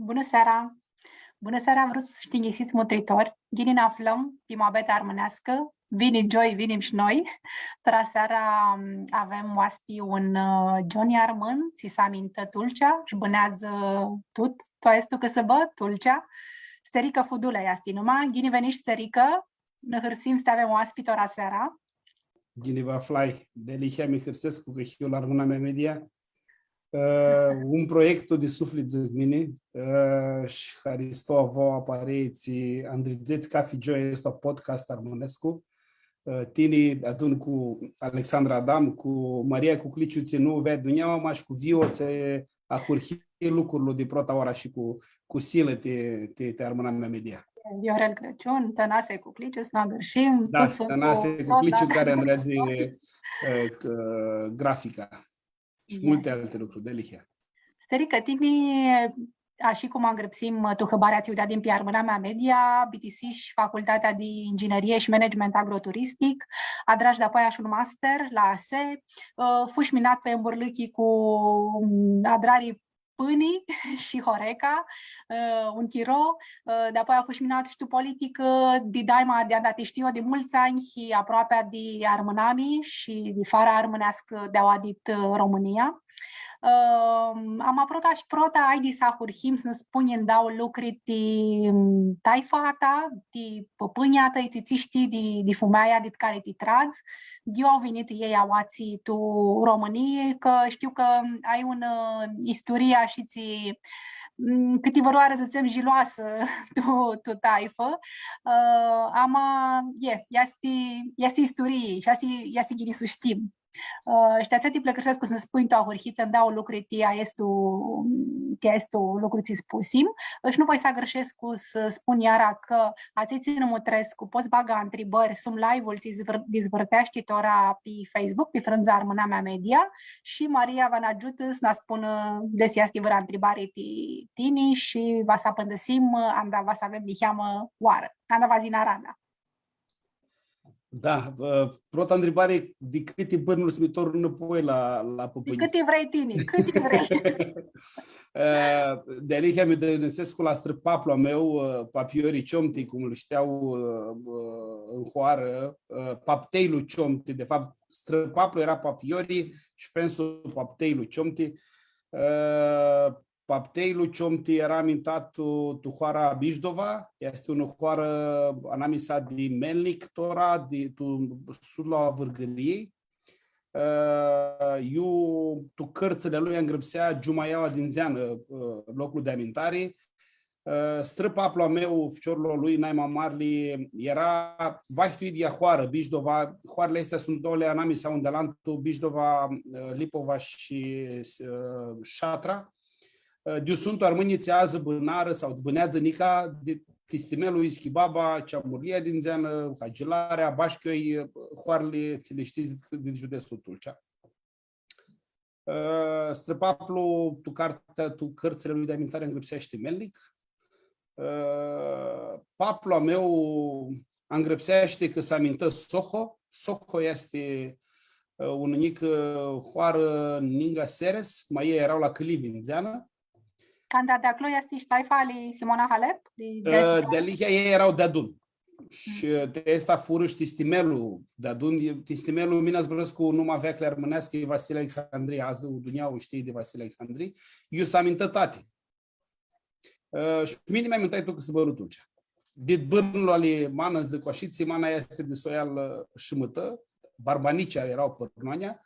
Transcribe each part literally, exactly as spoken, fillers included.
Bunã seara! Bunã seara, vruts shi tinjisits mutritori! Ghini nã aflãm pi muabetea armãneascã, vini gioi, vinim shi noi. Tora seara, m, avem oaspi un, ã, gioni armãn, tsi s-amintã Tulcea shi bãneadzã tut, tu aestu cãsãbã, Tulcea. Stericã Fudulea easti numa. Ghini venish, Stericã! Nã hãrsim s-ti avem oaspi tora seara. Ghini vã aflai, Dealihea, mi hãrsescu cã hiu la Armãnamea Media. Ã, un proiectu di suflit, dzãc mini, ã, shi haristo a voauã aparei tsi andridzets cafi gioi aestu podcast armãnescu. Ã, tini, adun cu Alexandra Adam, cu Maria Cucliciu, tsi nu u veadi dunjaua, mash cu Vio, tsi ahurhi lucrul di prota oarã shi cu, cu silã ti, ti, ti Armãnamea Media. Viorel Crãciun, Tãnase Cucliciu, s-nu agãrshim, da, tuts suntu Tãnase Cucliciu, cari andreadzi, ã, c-, grafica shi multi alti lucruri, Dealihea. Stericã, tini, ashi cum angrãpsim tu hãbarea tsi u deadim pi Armãnamea Media, bitisish Facultatea di Inginerie shi Management Agroturistic, adrash dapoaia shi un master la ASE, ã, fush minat pi emburlãchi cu, m, adrari pãni shi horeca, ã, un chiro, ã, dapoaia fush minat shi tu politicã, di daima, di anda ti shtiu eu, di multsã anj, hii aproapea di armãnami shi di fara armãneascã di aoa dit, ã, Romãnia. Ã, ama prota shi prota, aidi s-ahurhim s-nã spunj ndauã lucri ti, m, taifa a ta, ti pãpãnjlji a tãi, ti tsi shtii di, di fumealja dit cari ti tradz, di iu au vinitã elj aoatsi tu Romãnii, cã shtiu cã ai unã, ã, isturii ashitsi, m, cãtivãroarã, dzãtsem, jiloasã tu, tu taifã. Ã, ama, e, easti, easti isturii shi easti, easti ghini s-u shtim. Ã, shi ti atsea ti pãlãcãrsescu s-nã spunj tu ahurhitã ndauã lucri ti aestu, ti aestu lucru tsi spusim. Shi nu voi s-agãrshescu s-spun iara cã atselj tsi nã mutrescu, pots baga ntribãri sum live-ul tsi s-dizvãr-, dizvãrteashti tora pi Facebook, pi frãndza Armãnamea Media, shi Maria va nã agiutã s-nã spunã desi easti vãrã ntribari ti tini shi va s-apãndãsim, anda va s-avem niheamã oarã, anda va s-yinã arada. Da, ã, prota ntribari, di cãti bãrnuri s-mi tornu nãpoi la, la pãpãnj? Di cãti vrei tini, cãti vrei. Ã, dealihea mi dãnãsescu la strãpaplu a meu, ã, Pap Iori Ciomti, cum lu shtea, ã, ã, tu hoarã, ã, Pap Teilu Ciomti, di fapt, strãpaplu eara Pap Iori shi fensu Pap Teilu Ciomti. Ã, Pap Teilu Ciomti eara amintat tu, tu hoara Bijdova, easti unã hoarã anamisa di Melnic, tora, di, tu sudlu a Vãrgãriljei. Ã, iu tu cãrtsãli a lui angrãpsea Giumaiaua di Ndzeanã, ã, loclu di amintari. Ã, strãpaplu a meu, ficiorlu a lui, naima marli, eara vahi tu idyea hoarã, Bijdova, hoarli aesti suntu doauãli anamisa un di alantu, Bijdova, ã, Lipova shi, ã, Shatra. Ã, di iu suntu armãnjlji tsi adzã bãnarã sau bãneadzã nica, di, ti Stimelu, Ischibaba, Ceamurlia di Ndzeanã, Hagilarea, Bashchioi, ã, hoarli tsi li shtii di, di giudetslu Tulcea. Ã, strãpaplu, tu cartea, tu cãrtsãli a lui di amintari, angrãpseashti Melnic. Ã, paplu a meu angrãpseashti cã s-amintã Soho. Soho easti, ã, unã njicã hoarã ninga Seres, ma elj eara la Cãlivi, Ndzeanã. Canda di aclo easti shi taifa ali Simona Halep? Di, di, ã, aestã dealihea elj eara deadun. Shi ti aestã furã shi ti Stimelu deadun, e, ti Stimelu, mini zburãscu numa veaclji armãneascã, e Vasile Alexandri, adzã u dunjaua u shtii di Vasile Alexandri, iu s-amintã tati. Ã, shi mini mi amintai tu cãsãbãlu Tulcea. Dit bãrnul ali mana, dzãc ashitsi, mana easti di soialã Shimãtã, Barbanicea eara pãrnoanea,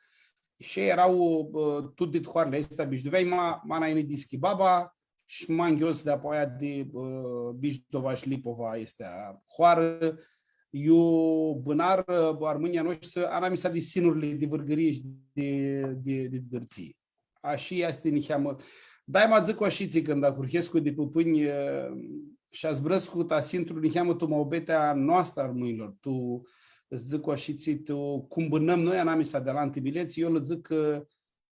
shi eara, ã, tut dit hoarli aesti Bijdoveni, ma, mana yini di Ischibaba, shi ma nghios di apoaia di, ã, Bijdova shi Lipova easti hoarã, iu bãnarã, ã, armãnjlji a noshtri, anamisa di sinurli di Vãrgãrii shi di, di, di Gãrtsii. Ashi easti niheamã. Daima dzãc ashitsi cãndu ahurhescu di pãpãnj, ã, shi zburãscu ta s-intru niheamã tu muabetea a noastrã a armãnjlor, tu, dzãc ashitsi, tu cum bãnãm noi anamisa di alanti milets, eu lã dzãc cã,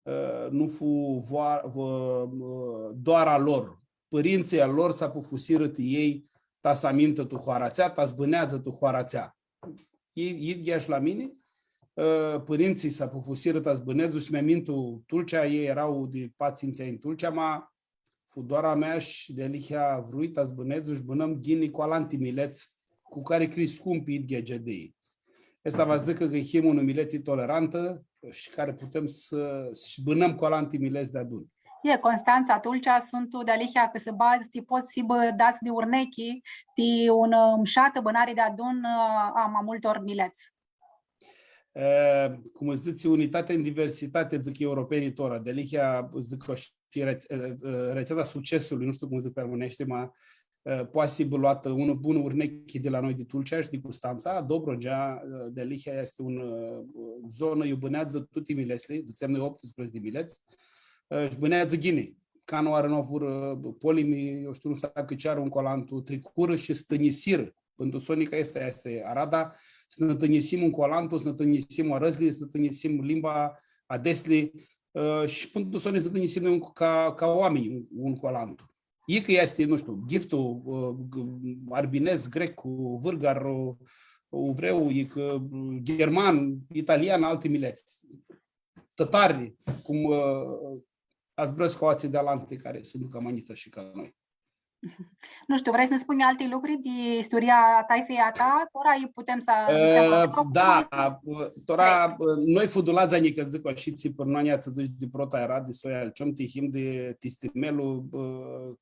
ã, nu fu voa-, vã-, ã, doara lor. Pãrintsãlj a lor s-apufusirã ti elj ta s-amintã tu hoara atsea, ta s-bãneadzã tu hoara atsea. I-, idyea shi la mini, ã, pãrintsãlj s-apufusirã ta s-bãneadzã, shi mi amintu Tulcea, elj eara di patru, tsintsi anj tu Tulcea, ma fu doara mea shi dealihea vrui ta s-bãnedz, shi bãnãm ghini cu alanti milets cu cari criscum pi idyea geadei. Aestã va s-dzãcã cã him unã mileti tolerantã shi cari putem s-, s-bãnãm cu alanti milets deadun. E, Constantsa, Tulcea suntu dealihea cãsãbadz tsi pot s-hibã dats di urnechi ti unã mshatã bãnari deadun, ã, a ma multor milets. E, cum dzãts, unitate în diversitate, dzãc europenii tora, dealihea, dzãc eu, shi reț-, e, e, rețeta succesului, nu știu cum zic pe românește, ma, e, poate s-hibã luatã unã bunã urnechi di la noi, di Tulcea shi di Custantsa, Dobrogea, e, dealihea easti unã, e, zonã, iu bãneadzã tuti miletsli, dzãtsem noi optsprãdzatsi di milets, e, shi bãneadzã ghini. Canãoarã nu avurã, e, polimi, eu shtiu, nu s-acãcearã un cu alantu, tricurã shi stãnjisirã. Pãn tu soni cã aestã easti arada, s-nã tãnjisim un cu alantu, s-nã tãnjisim arãdzli, s-nã tãnjisim limba, adetsli, ã, shi pãn tu soni s-nã tãnjisim noi un cu, ca, ca oaminj un, un cu alantu. E cã easti, nu shtiu, ghiftu, ã, g-, arbinez, grec, vãrgar, ã, uvreu, e cã, ã, gherman, italian, alti milets. Tãtari, cum, ã, azburãscu aoatsi di alanti cari suntu cama njits shi ca noi. Nu shtiu, vrei s-nã spunj alti lucri di isturia a taifei a ta? Tora i putem s-, ã, da, ã, tora, ã, noi fuduladzanjlji, cã dzãc ashi, tsi pãrnoanea tsi dzãts di prota eara di soia al Ciomti, him di Tistimelu, ã,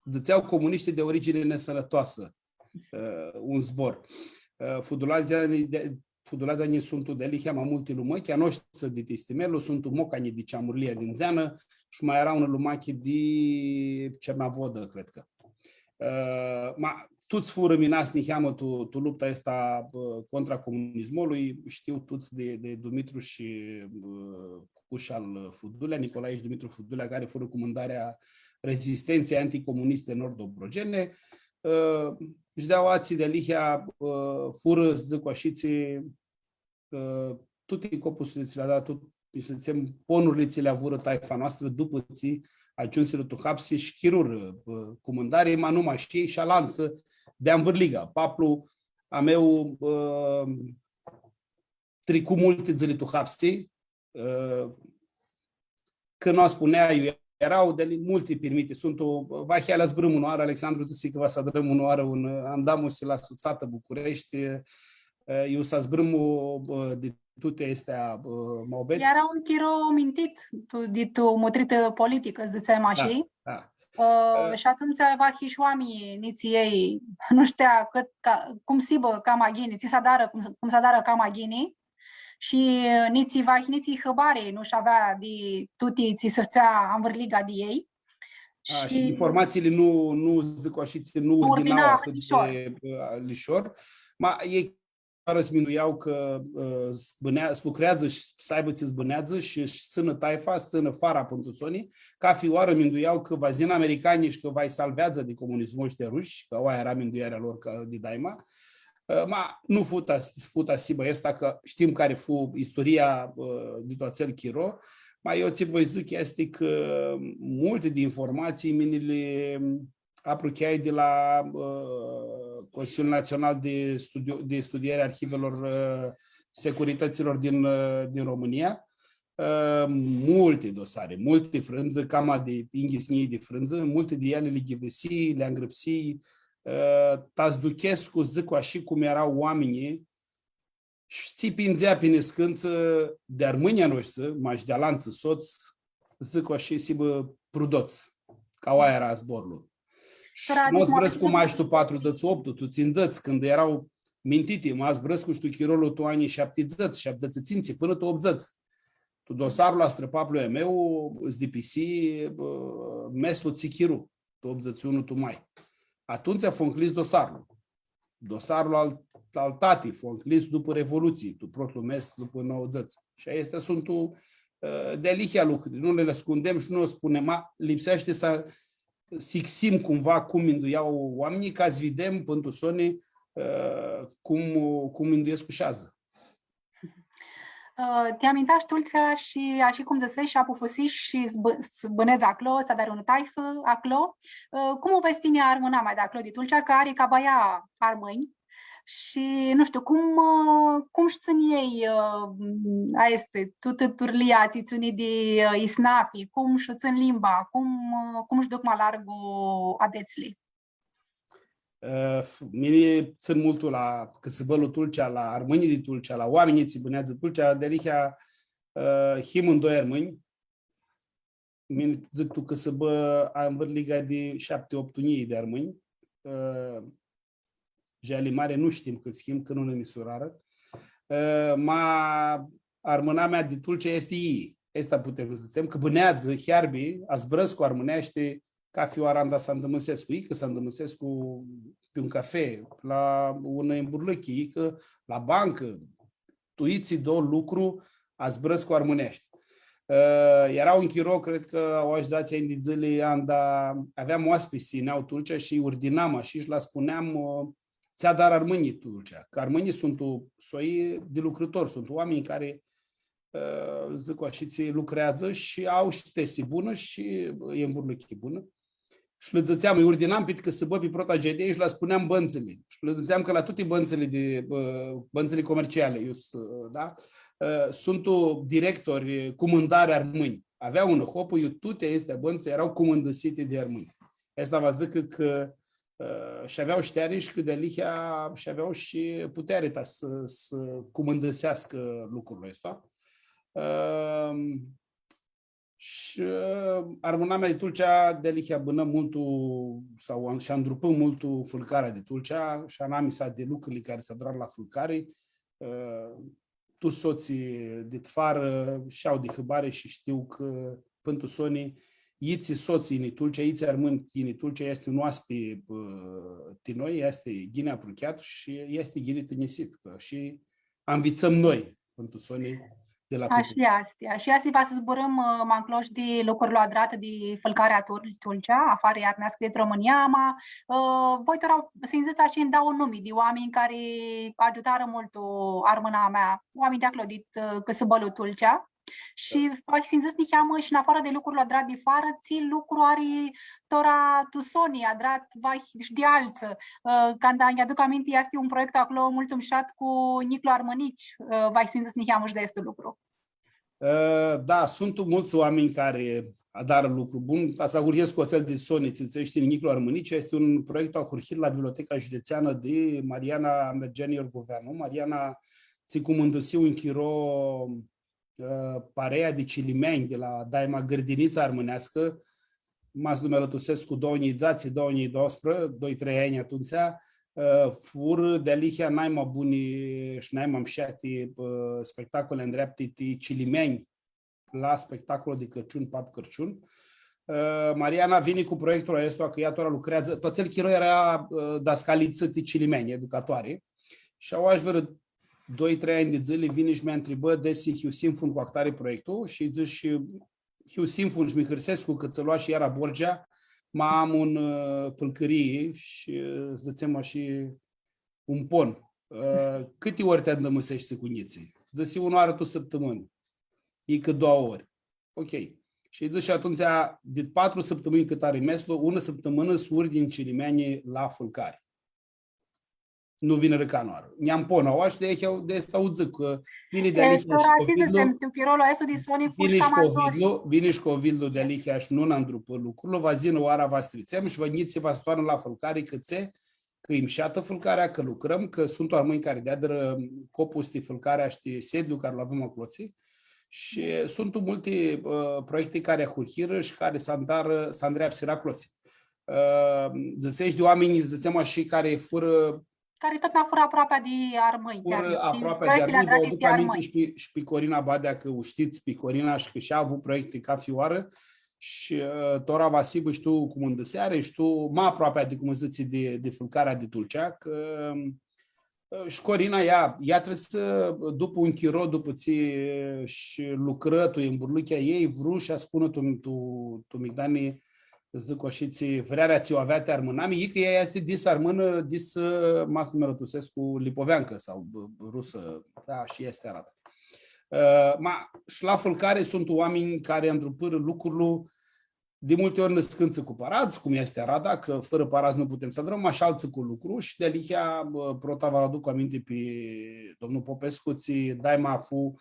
dzãtsea comunishtii de origine nesănătoasă, ã, un zbor. Ã, fuduladzanjlji di, fuduladzanjlji suntu dealihea ma multi lumachi, a noshtri di Tistimelu suntu mocanjlji di Ceamurlia di Ndzeanã shi ma eara unã lumachi di Cernavodã, cred cã. Ã, ma, tuts furã minats niheamã tu, tu lupta aestã, ã, contra comunismului, shtiu tuts di, di Dumitru shi, ã, cucush al Fudulea, Nicolae shi Dumitru Fudulea, cari furã cumãndarea rezistenței anticomuniste nord-dobrogene, ã, shi di aoatsi dealihea, ã, furã, dzãc ashi, tsi, ã, tuti copusli tsi li-a dat, tut, tsi dzãtsem, ponurli tsi li avurã taifa noastrã dupã tsi agiumsirã tu hapsi shi chirurã, ã, cumãndari, ma nu mash elj shi alantsã di anvãrliga. Paplu a meu, ã, tricu multi dzãli tu hapsi, ã, cã nu spunea, iu eara, di multi pirmiti suntu, va, hai, li zburãm unãoarã, Alexandru dzãsi cã va s-adrãm unãoarã un, ã, andamusi la Sutsatã Bucureshti, ã, iu s-zburãm, ã, di tuti aesti, ã, muabets. Eara un chiro mintit, tu, di tu mutritã politicã, dzãtsem ashi. Da, da. Ã, ã, shi atumtsea va hii shi oaminjlji, nitsi elj, nu shtea cãt, ca, cum s-hibã cama ghini, tsi s-adarã, cum, cum s-adarã cama ghini, shi nitsi va, nitsi hãbari nu sh-avea di tuti tsi s-fãtsea anvãrliga di elj. A, shi, shi informatsiili nu, nu, dzãc ashi, tsi nu, nu urdina, urdina ahãt di lishor. Ã, lishor. Ma elj s-minduiau cã, ã, s-bãnea-, s-lucreadzã shi s-aibã tsi s-bãneadzã shi s-tsãnã taifa, s-tsãnã fara pãn tu soni, cathi oarã minduiau cã va s-yinã americanjlji shi cã va-lj salveadzã di comunismul shi di rushi, cã aoa eara minduirea lor ca di daima. Ã, ma, nu fu ta, fu ta s-hibã aestã, cã shtim cari fu isturia, ã, di tu atsel chiro, ma eu tsi voi dzãc easti cã multi di informatsii mini li aprucheai di la, ã, Consiliul Național de Studiu-, de Studiere a Arhivelor, ã, Securităților din, ã, din România. Ã, multi dosari, multi frãndzã, cama di yinghits njilji di frãndzã, multi di eali li ghivãsii, li angrãpsii, ã, ta s-duchescu, dzãc ashi, cum eara oaminjlji, shi tsi pindzea pi niscãntsã di armãnjlji a noshtsã, ma shi di alantsã sots, dzãc ashi, s-hibã prudots, cã aoa eara zborlu. Shi nu zburãscu mash tu patrudzãts shi optu, tu tsindzãts, cãndu eara mintiti, ma zburãscu shi tu chirolu tu anjlji shaptidzãts, shaptidzãts shi tsintsi, pãnã tu optudzãts. Tu dosarlu a strãpaplui a meu, s-dipisi, ã, meslu tsi chiru, tu optudzãts shi unu tu mai. Atumtsea fu ncljis dosarlu. Dosarlu al, al tati fu ncljis dupã Revolutsii, tu protlu mes, dupã nauãdzãts. Shi aesti suntu, ã, dealihea lucri. Nu li ascundem shi nu li spunem, ma lipseashti s-, s-ixim cumva cum minduiau oaminjlji, ca s-videm pãn tu soni, ã, cum, cum minduescu shi adzã. Ã, ti amintash Tulcea shi, ashi cum dzãsesh, apufusish shi s-bã-, s-bãnedz aclo, s-adari unã taifã aclo. Ã, cum u vedz tini armãnamea di aclo, di Tulcea, cã ari ca baia armãnj, Shi, nu shtiu, cum, ã, cum sh-tsãn elj, ã, aestã, tutã turlia tsi tsãni di, ã, isnafi, cum sh-tsãn limba, cum, ã, cum sh-duc ma largu adetsli? Ã, mini tsãn multu la cãsãbãlu Tulcea, la armãnjlji di Tulcea, la oaminjlji tsi bãneadzã Tulcea, dealihea, ã, him ndoi armãnj. Mini dzãc tu cãsãbã, am vãrliga di shapti, optu njilji di armãnj. Ã, Jali mari, nu shtim cãts him, cã nu nã misurarã. Ã, ma armãnamea di Tulcea easti ii. Aestã putem s-dzãtsem, cã bãneadzã, hearbi, azburãscu armãneashti, cafi oarã anda s-andãmusescu, icã s-andãmusescu pi un cafe, la unã emburlãchi, icã la bancã, tu itsi do lucru, azburãscu armãneashti. Ã, eara un chiro, cred cã aoa sh-dzatsi anj di dzãli, anda aveam oaspits tsi yinea Tulcea shi urdinam ashi shi lã spuneam, ã, tsi adarã armãnjlji Tulcea, cã armãnjlji suntu soi di lucrãtori, suntu oaminj cari, ã, dzãc ashi, tsi lucreadzã shi au shi tesi bunã shi emburlãchi bunã. Shi lã dzãtseam, lji urdinam pit cãsãbã, pi prota geadei shi lã spuneam bãntsãli. Shi lã dzãtseam cã la tuti bãntsãli di, ã, bãntsãli comerciali, iu s-, da? Ã, suntu directori, cumãndari armãnj. Avea unã hopã, iu tuti aesti bãntsã eara cumãndãsiti di armãnj. Aestã va s-dzãcã cã, ã, shi avea shteari shi cã dealihea shi avea shi puteari ta s-, s-cumãndãseascã lucrul aestu. Ã, Shi, ã, armãnamea di Tulcea, dealihea bãnã multu, sau an-, shi andrupã multu fãlcarea di Tulcea, shi anamisa di lucrili cari s-adrarã la fãlcari, ã, tu sotslji dit farã, sh-au di hãbari shi shtiu cã, pãn tu soni, itsi sots yini Tulcea, itsi armãn yini Tulcea, easti un oaspi, ã, ti noi, easti ghini aprucheat shi easti ghini tinjisit, cã shi anvitsãm noi, pãn tu soni, di la Ashi easti, ashi easti, va s-zburãm, ã, ma nclo shi di lucrul adrat di fãlcarea Tul-, Tulcea, afarã armãneascã di Romãnia, ma, ã, voi tora s-nji dzãts ashi ndauã numi di oaminj cari agiutarã multu armãnamea, oaminj di aclo, dit, ã, cãsãbãlu Tulcea. Shi va s-nji dzãts niheamã shi, în afară de lucrul adrat di farã, tsi lucru ari tora tu soni adrat, vahi, shi di altsã. Ã, canda nj-aduc aminti, easti un proiectu aclo multu mushat cu Niclu Armãnici, ã, va s-nji dzãts niheamã shi di aestu lucru. Ã, da, suntu multsã oaminj cari adarã lucru bun. Ca s-ahurhescu cu atsel di soni, tsi, tsi shtii, Niclu Armãnici, easti un proiectu ahurhit la Biblioteca Județeană di Mariana Mergeani Iorgoveanu. Mariana tsi cumãndãsi un chiro ã, parea di cilimeanj di la daima Gãrdinitsa Armãneascã, ma s-nu mi alãtusescu, doauã njilji dzatsi, doauã njilji doisprãdzatsi, doi, trei anj atumtsea, ã, furã dealihea naima buni shi naima mshati, ã, spectacoli andreapti ti cilimeanj la spectacolo di Cãrciun, Pap Cãrciun. Ã, Mariana vini cu proiectul aestu, cã ea tora lucreadzã, tu atsel chiro eara, ã, dascalitsã ti cilimeanj, educatoare. Shi aoa shi vãrã doi, trei anj di dzãli, vini shi mi ntribã desi hiu sinfun cu ahtari proiectu shi dzãsh, hiu sinfun shi mi hãrsescu cã tsã loash iara borgea, ma am un, ã, pãlcãrii shi, ã, dzãtsem ashi, un pon. Ã, cãti ori ti andãmuseshti cu njitslji? Dzãsi, unã oarã tu sãptãmãnã. Icã doauã ori. Ok. Shi dzãsh, shi atumtsea, di patru sãptãmãnj cãt ari meslu, unã sãptãmãnã s-urdin cilimeanjlji la fãlcari. Nu vinirã canãoarã. Nj-am pon aoa shi di aestã, di aestã u dzãc, cã vini di E, alihea tora, shi tsi covidlu, dzãtsem, tu chirolu aestu di soni fush vini shi cama zori. Covidlu, vini shi covidlu di alihea shi nu nã ndrupã lucrul, va s-yinã oara, va s-tritsem shi va njitslji va s-toarnã la fãlcari, cã tsi, cã e mshatã fãlcarea, cã lucrãm, cã suntu armãnj cari deadirã copus ti fãlcarea shi ti sediu cari lu avem aclotsi. Shi suntu multi, ã, proiecti cari ahurhirã shi cari s-andarã, s-andreapsirã aclotsi. Ã, dzãtsesh di oaminj, dzãtsem ashi, cari furã Cari totna furã aproapea di armãnj, furã chiar, shi aproapea di proiectili armãnj, va adrati aduc ti aminti armãnj. Shi pi, shi pi Corina Badea, cã u shtits pi Corina shi cã shi ea avu proiecti cafi oarã. Shi, ã, tora va s-hibã shi tu cumãndãseari, shi tu ma aproapea di, cum dzãts, di, di fãlcarea di Tulcea, cã, ã, shi Corina, ea, ea trebuie s-, dupã un chiro, dupã tsi, ã, shi lucrã tu emburluchea ei, vru shi aspunã tu, tu, tu migdani, dzãc ashi, tsi, vrearea tsi u avea ti armãnami, icã ea easti dis armãnã, dis, ã, ma s-nu mi alãtusescu, lipoveancã sau, ã, rusã, da, shi easti aradã. Ã, ma, shi la fãlcari suntu oaminj cari andrupãrã lucrul, Di multi ori nã scãntsã cu paradz, cum easti arada, cã fãrã paradz nu putem s-adrãm, ma shi altsã cu lucru. Shi dealihea, bã, prota va aduc aminti pi domnul Popescu, tsi daima fu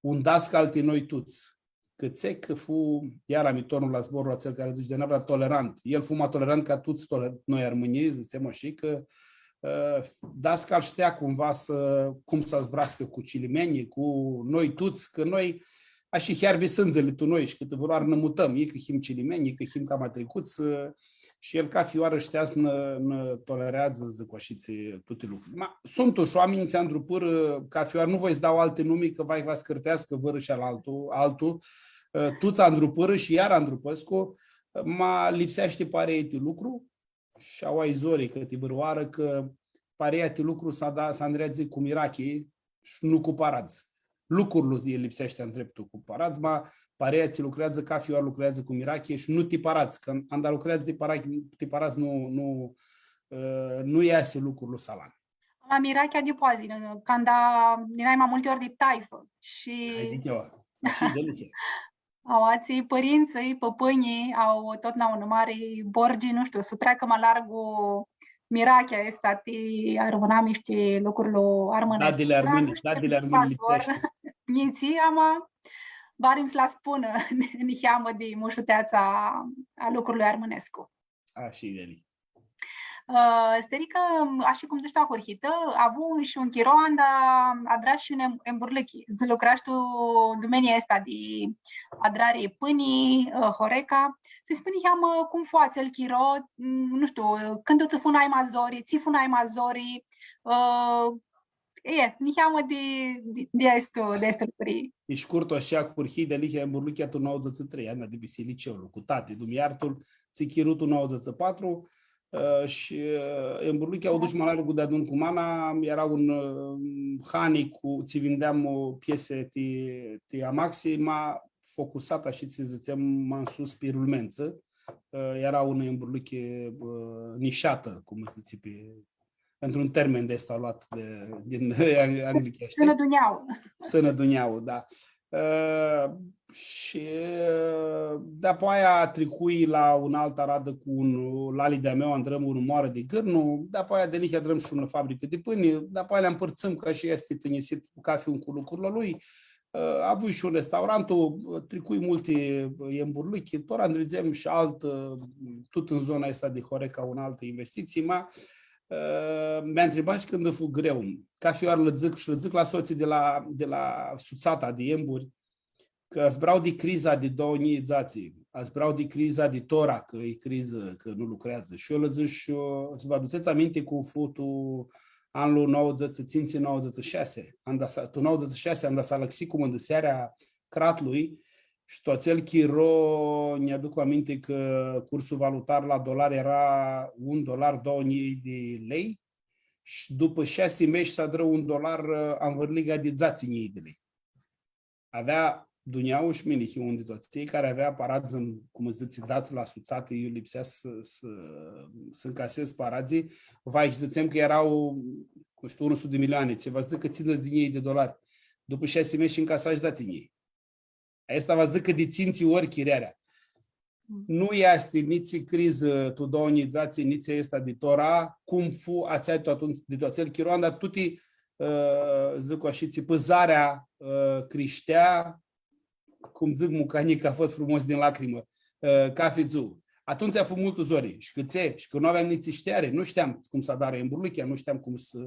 un dascal ti noi tuts. Cãtse cã fu, iara mi tornu la zborlu atsel cari dzãts di neavra, tolerant. El fu ma tolerant ca tuts toler-, noi armãnjlji, dzãtsem ashi, cã, ã, dascal shtea cumva s-, cum s-zburascã cu cilimeanjlji, cu noi tuts, cã noi, ashi, hearbi sãndzili tu noi shi cãtivãrãoarã nã mutãm, i cã him cilimeanj, i cã him cama tricuts, ã, shi el cafi oarã shtea s-nã, nã tolereadzã, dzãc, ashitsi, tuti lucrurli. Ma, suntu shi oaminj tsi andrupãrã, cafi oarã, nu voi s-dau alti numi, cã va, va s-cãrteascã vãrã shi alantu, altu, ã, tuts andrupãrã shi iar andrupãscu, ma lipseashti pareia ti lucru, shi aua i zori, cã ti vãrãoarã, cã pareia ti lucru s-da, s-andreadzi cu mirachi shi nu cu paradz. Lucrul lipseashti andreptu cu paradz, ma pareia tsi lucreadzã, cafi oarã lucreadzã cu mirachi shi nu ti paradz, cã anda lucreadzã ti parachi-, ti paradz nu, nu, ã, nu easi lucrul salan. Ma mirachea di poazi, canda di nai ma multi ori di taifã. Shi ai di cheua. Ashi dealihea. Aoatsi pãrintsãlj, pãpãnjlji au totna unã mari borgi, nu shtiu, s-u treacã ma largu mirachea aestã ti armãnami shi ti lucrul armãnescu. Dadili armãni, dadili armãni lipseashti. Njitslji, ama barim s-lã spunã niheamã di mushuteatsa a lucrului armãnescu. Ashi dealihea. Ã, Sterica, ashi cum dzãsh tu ahurhitã, avu shi un chiro anda adrash shi un em-, emburlichi. Lucrash tu dumenia aestã di adrari pãni, ã, Horeca. S-nji spunj niheamã cum fu atsel chiro, m, nu shtiu, cãndu tsã fu nai ma zori, tsi fu nai ma zori, ã, e, niheamã di, di, di aestu, di aestu lucru. E shcurtu, ashi, ahurhii dealihea emburlichea tu nauãdzãtsi trei, anda dibisi liceulu, cu tati, Dumnidzã ljartã-l, tsi chiru tu nauãdzãtsi patru, ã, shi, ã, emburlichea u dush ma largu deadun cu mana, eara un, ã, hani cu, tsi vindeam, ã, piese ti, ti amaxi, ma focusat, ashi tsi dzãtsem, ma nsus pi rulmentsã. Ã, eara unã emburlichi, ã, nishatã, cum dzãtsi pi într-un termen di aestu luat di, din ang-, anglicheashti. Sãnã dunjauã. Sãnã dunjauã, da. Ã, shi, ã, dapoaia tricui la unã altã aradã cu un, lali di-a meu, andrãm unã moarã di gãrnu, dapoaia dealihea adrãm shi unã fabricã di pãni, dapoaia li ampãrtsãm ca shi easti tinjisit, cafi un cu lucrul a lui. Ã, avui shi un restaurant, tricui multi emburlichi, tora andridzem shi altã, tut tu zona aestã di Horeca, unã altã investitsii, ma Ã, mi ntribash cãndu fu greu. Cafi oarã lã dzãc, shi lã dzãc la sotslji di la, di la sutsata di emburi, cã zburau di criza di doauã njilji dzatsi, zburau di criza di tora, cã e crizã, cã nu lucreadzã. Shi eu lã dzãc, ã, s-vã adutsets aminti cum fu tu anlu nauãdzãtsi tsintsi, nauãdzãtsi shasi, anda s-, tu nauãdzãtsi shasi, anda s-alãxi cumãndãsearea cratlui, shi tu atsel chiro, nj-aduc aminti cã cursul valutar la dolar eara un dolar doauã njilji di lei, shi dupã shasi meshi s-adrã un dolar, ã, anvãrliga di dzatsi njilji di lei. Avea dunjauã shi mini, hiu un di tuts atselj cari avea paradz, cum dzãts, dats la sutsatã, iu lipsea s-, s-, s-ncasez paradzlji, va, shi dzãtsem cã eara, nu shtiu, unã sutã di milioani, tsi va s-dzãcã tsindzãts di njilji di dolari. Dupã shasi meshi ncasash dzatsi njilji. Aestã va s-dzãcã di tsintsi ori chirearea. Mm. Nu easti nitsi crizã tu doauã njilji dzatsi, nitsi aestã di tora, cum fu atsea tu atumtsea, di tu atsel chiro, anda tuti, ã, dzãc ashi, tsi pãzarea, ã, crishtea, cum dzãc mucanjlji, ca fãt frumos din lacrimã, ã, cafi dzuã. Atumtsea fu multu zori, shi cãtse, shi cã nu aveam nitsi shteari, nu shteam cum s-adarã emburlichea, nu shteam cum s-,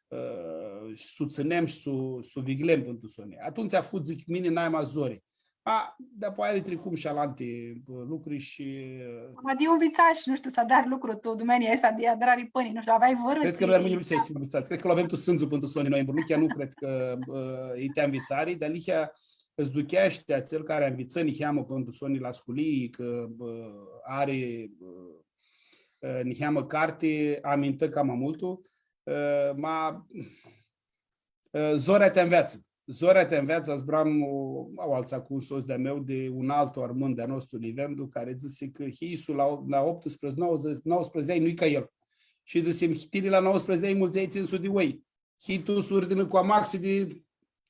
ã, s-u tsãnem shi s-u, s-u viglem pãn tu soni. Atumtsea fu, dzãc mini, nai ma zori. A, dapoaia li tricum shi alanti, ã, lucri shi, ã, ma di iu nvitsash, nu shtiu, s-adari lucru tu dumenia aestã di adrari pãni, nu shtiu, aveai vãrã... Cred cã noi armãnjlji nu s-nvitsats. Cred cã lu avem tu sãndzi pãn tu soni noi emburlichea, nu cred cã, ã, e ti nvitsari, dealihea s-ducheashti atsel cari nvitsã niheamã pãn tu soni la sculii, cã, ã, ari, ã, ã, niheamã carti, amintã cama multu, ã, ma, ã, zorea ti nveatsã. Zorea ti nveatsã, zburam, ã, aoaltsã cu un sots di-a meu, di un altu armãn di-a nostru, Livendu, cari dzãsi cã hilj-su la o-, la optsprãdzatsi, nauãdzãtsi, nauãsprãdzatsi di anj nu-i ca el. Shi dzãsim, tini la nauãsprãdzatsi di anj multsai tsintsi suti di oi. Hilj-tu s-urdinã cu amaxi di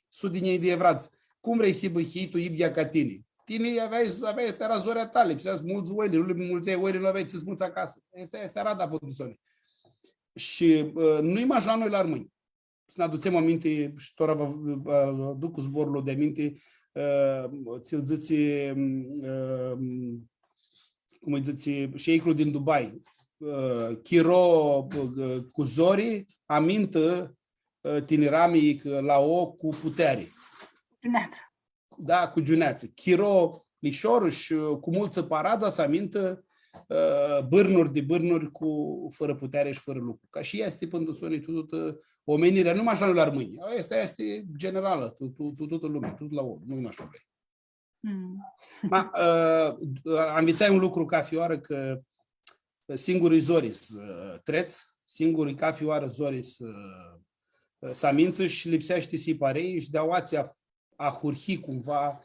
suti di njilji di evradz. Cum vrei s-hibã hilj-tu idyea ca tini? Tini aveai, aveai, aestã eara zorea ta, lipsea s-mults oili, nu li multseai oili, nu aveai tsi s-mults acasã. Aestã, aestã eara arada pãn tu soni. Shi, ã, nu-i mash la noi la armãnj. S-nã adutsem aminti, shi tora va, va aduc zborlu di aminti, ã, tsi-l dzãtsi, ã, cum lji dzãtsi, sheiclu din Dubai, ã, chiro, ã, cu zori, amintã, ã, tinirami, cã la o cu puteari. Giuneatsã. Da, cu giuneatsã. Chiro lishor shi, ã, cu multsã paradz, s-amintã, ã, bãrnuri di bãrnuri cu, fãrã puteari shi fãrã lucru. Ca shi easti pãn tu soni tutã omenirea, nu mash la noi la armãnj. Aestã easti generalã, tu, tu, tu, tutã lumea, tut la om, nu mash la noi. Mm. Ma, ã, anvitsai un lucru cafi oarã, cã singur i zori s-, ã, trets, singur i cafi oarã zori s-, ã, s-amintsã shi lipseashti s-hii parei shi di aoatsi ahurhii cumva,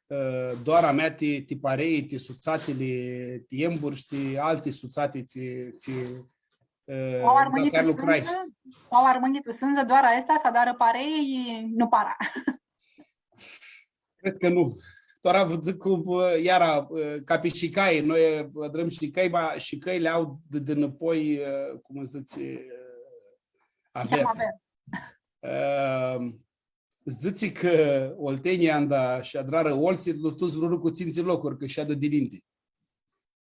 ã, doara mea ti, ti parei, ti sutsatili, ti emburi shi ti alti sutsati, tsi, tsi, ã, au armãnjlji tu sãndzã, au armãnjlji tu sãndzã, doara aestã, s-adarã parei, nu para. Cred cã nu. Tora vã dzãc cum, ã, iara, ã, ca pi shicai, noi, ã, adrãm shicai, ma shicãili au di, di nãpoi, ã, cum s-dzãtsi, ã, aver. Ã, dzãtsi cã oltenjlji anda sh-adrarã oltsi, lu tuts vrurã cu tsintsi locuri, cã shadã dininti.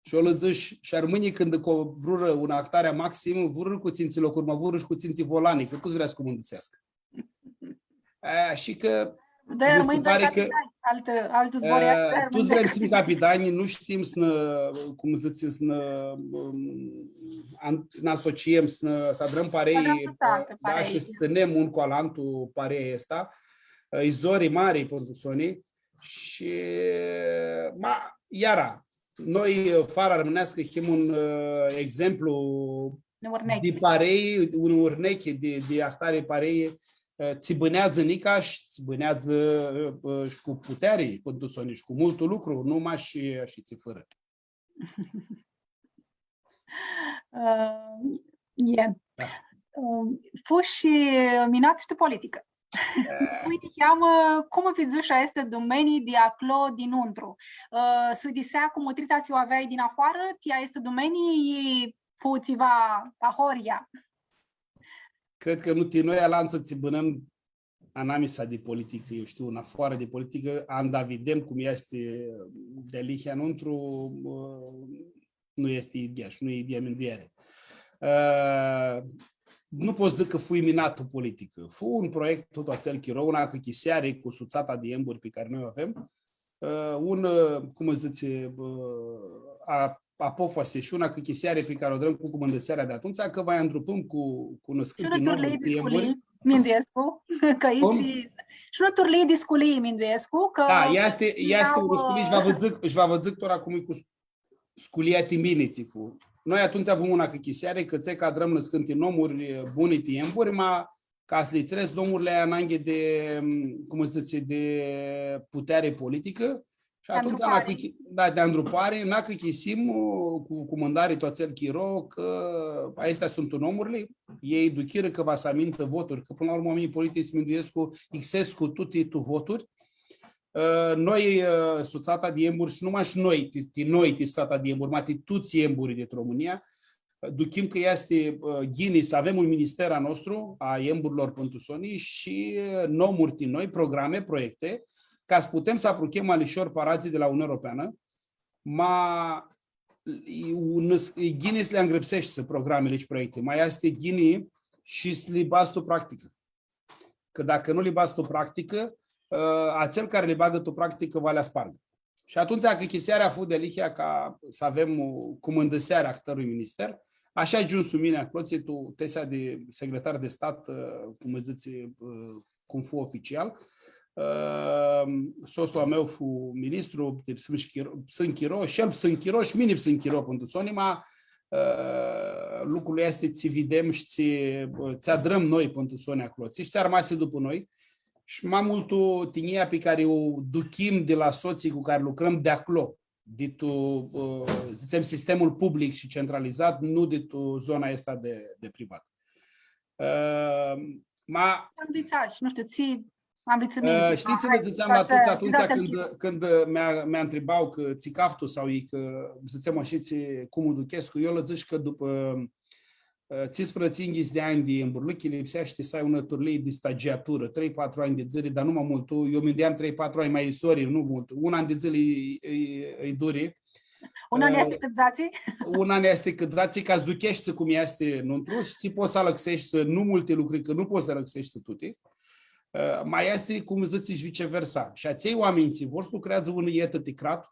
Shi eu lã dzãsh, shi armãnjlji cãndu co-, vrurã unã ahtari maximã, vrurã cu tsintsi locuri, ma vrurã shi cu tsintsi volani, cã tuts vrea s-cumãndãseascã. Aia, shi cã doi armãnj, doi capitanj, altã, altã zbor, ã, easti, doi armãnj, tuts vrem s-him capitanj, nu shtim s-nã, cum dzãtsi, s-nã, ãm, an-, s-nã asociem, s-nã, s-adrãm parei, s-adrãm sutsatã, ã, da, parei, shi s-tsãnem un cu alantu pareia aestã. Ã, i zori mari pãn tu soni. Shi, ma, iara, noi, ã, Fara Armãneascã, him un, ã, exemplu di parei, un urnechi di, di ahtari parei, ã, tsi bãneadzã nica shi tsi bãneadzã, ã, shi cu puteari, pãn tu soni, shi cu multu lucru, nu mash shi, shi tsi fãrã. Ã, e. Da. Ã, fushi minat shi tu politicã. Ã. Spui niheamã, cum vidzushi aesti domenii di aclo dinãuntru? Ã, s-uidisea cu mutrita tsi u aveai dinafoarã, ti aesti domenii, i fu tsiva ahoryea? Cred cã nu ti noi alantsã tsi bãnãm anamisa di politicã, eu shtiu, nafoarã di politicã, anda videm cum easti dealihea nuntru, ã, nu easti idyea shi nu e idyea mindueari. Ã, nu pot s-dzãc cã fui minat tu politicã. Fu un proiect tut atsel chiro, unã achicãseari cu sutsata di emburi pi cari noi u avem, ã, un, ã, cum s-dzãtsi, ã, a-, apofasi shi unã achicãseari pi cari u adrãm cu cumãndãsearea di atumtsea, cã va andrupãm cu, cu nãscãnti nomuri ti emburi. Shi unã turlii di sculii, minduescu, cã... Cum? Itsi, shi unã turlii di sculii, minduescu, cã... Da, easti, easti unã sculii, ã, shi va vã dzãc, shi va vã dzãc tora cum e cu s-, sculia ti mini tsi fu. Noi atumtsea avum unã achicãseari, cã tsi cã adrãm nãscãnti nomuri, ã, buni ti emburi, ma ca s-li trets, nomurli ai ananghi di, cum s-dzãtsi, di puteari politicã. Shi atumtsea, di andrupari. Da, di andrupari, nã achicãsim, ã, cu, cu cumãndari tu atsel chiro, cã aesti suntu nomurli, elj duchirã cã va s-amintã voturi, cã pãnã la urmã oaminjlji politici s-minduescu, ixescu tuti tu voturi. Ã, noi, ã, sutsata di emburi, shi nu mash noi, ti, ti noi, ti sutsata di emburi, ma ti tuts emburii di Romãnia, duchim cã easti, ã, ghini s-avem un minister a nostru, a emburilor pãn tu soni, shi, ã, nomuri ti noi, programe, proiecte, ca s-putem s-apruchem ma lishor paradzlji di la Uniunea Europeanã, ma e, un, e ghini s-li angrãpseshti programili shi proiecti, ma easti ghini shi s-li badz tu practicã. Cã dacã nu li badz tu practicã, ã, atsel cari li bagã tu practicã va li aspargã. Shi atumtsea achicãsearea fu dealihea ca s-avem, ã, cumãndãsearea ahtãrui minister. Ashi agiumshu mini aclotsi, tu tesea di secretar di stat, ã, cum dzãtsi, ã, cum fu oficial. Ã, sotslu a meu fu ministru, psãn chiro, psãn chiro, shi el psãn chiro, shi mini psãn chiro, pãn tu soni, ma, ã, lucrul easti tsi videm shi tsi, tsi adrãm noi pãn tu soni aclo. Tsi, tsi armasi dupã noi. Shi ma multu tinjia pi cari u duchim di la sotslji cu cari lucrãm di aclo, di tu, ã, dzãtsem, sistemul public shi centralizat, nu di tu zona aestã di, di privat. Ã, ma... Anvitsash, nu shtiu, tsi Anvitsãminti. Ã, shtii tsi lã dzãtseam la tuts atumtsea cãndu, cãndu mi, mi ntribau cã tsi caftu sau ei cã, dzãtsem ashi, tsi, cum u duchescu, eu lã dzãsh cã dupã, ã, tsisprãdzatsi, yinghits di anj di emburlãchi, lipseashti s-ai unã turlii di stagiaturã, trei, patru anj di dzãli, dar nu ma multu. Eu minduiam trei, patru anj ma isori, nu multu. Un an di dzãli e, e, e duri. Un an easti cãt dzatsi? Un an easti cãt dzatsi, ca s-ducheshti cum easti nuntru, shi pots s-alãxeshti nu multi lucri, cã nu pots s-alãxeshti tuti. Ã, ma easti, cum dzãts, shi viceversa. Shi atselj oaminj tsi vor s-lucreadzã unã etã ti crat,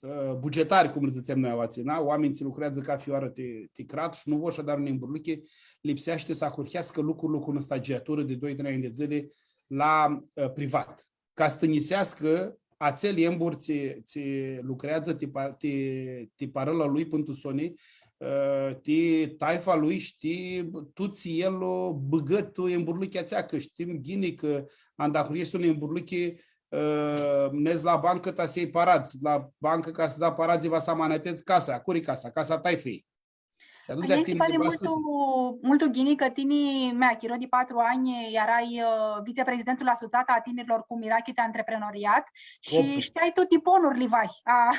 ã, bugetari, cum lã dzãtsem noi aoatsi, na? Oaminj tsi lucreadzã cafi oarã ti, ti crat shi nu vor s-adarã unã emburlãchi, lipseashti s-ahurheascã lucrul cu unã stagiaturã di doi, trei anj di dzãli la, ã, privat. Ca s-tinjiseascã atsel embur tsi, tsi lucreadzã ti pa-, ti, ti parãla lui pãn tu soni, ã, ti taifa lui, shtii, tut tsi el u bãgã tu emburlãchea atsea, cã shtim ghini cã anda ahurheshti unã emburlãchi, ã, nedz la bancã ta s-ljai paradz, la bancã ca s-da paradz, va s-amanetedz casa, curi casa, casa taifãljei. Shi atumtsea... Nji si pari multu, multu ghini cã tini, mea, chiro di patru anj, earai, ã, viceprezidentul la Sutsata a Tinirlor cu Mirachi ti Antreprenoriat shi shtiai tuti ponurli vahi a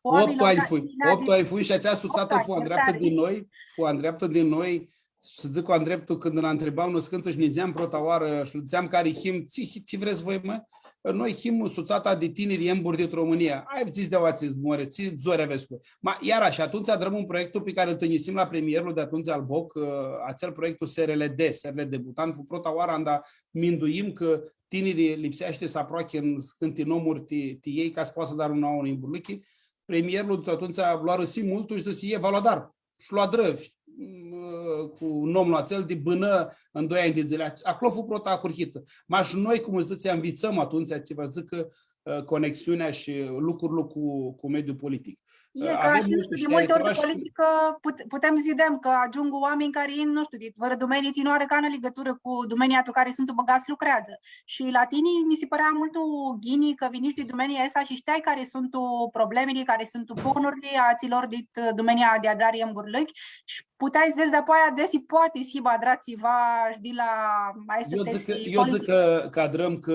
oaminjlor. Optu anj fui, optu anj fui shi atsea sutsatã fu andreaptã di noi, fu andreaptã di noi, s-dzãc cu andreptul, cãndu nã ntribau nãscãntsã shi nidzeam prota oarã shi lã dzãtseam cari him, tsi, tsi vrets voi, mã? Noi him sutsata di tiniri emburi di Romãnia. Ai dzãs di aoatsi, more, tsi zori avets cu... Ma, iara, shi atumtsea adrãm un proiectu pi cari lu tinjisim la premierlu di atumtsea al Boc, ã, atsel proiectu S R L D, S R L D Butan, fu prota oarã anda minduim cã tinirlji lipseashti s-aproachi nscãnti nomuri ti, ti elj ca s-poatã s-adarã unã, unã emburlãchi. Premierlu di atumtsea lu arãsi multu shi dzãsi, „E, va lu adar.” Shi lu adrã, shi, mm, cu nomlu atsel di bãnã tu doi anj di dzãli. Aclo fu prota ahurhitã. Ma shi noi, cum dzãts, anvitsãm atumtsea, tsi va dzãcã, ã, conexiunea shi lucrul cu, cu mediul politic. E, ã, cã avem shi, nu shtiu, di multi ori di politicã put-, putem s-videm cã agiungu oaminj cari, nu shtiu, di vãrã dumenii tsi nu ari canã ligãturã cu dumenia tu cari suntu bãgats s-lucreadzã. Shi la tini mi si pãrea multu ghini cã vinish di dumenia aestã shi shtiai cari suntu problemili, cari suntu ponurli a atsilor dit dumenia di adrari emburlãchi shi puteai s-vedz dapoaia desi poati s-hibã adrat tsiva shi di la aestã... Eu dzãc cã, eu dzãc cã, cã adrãm, cã,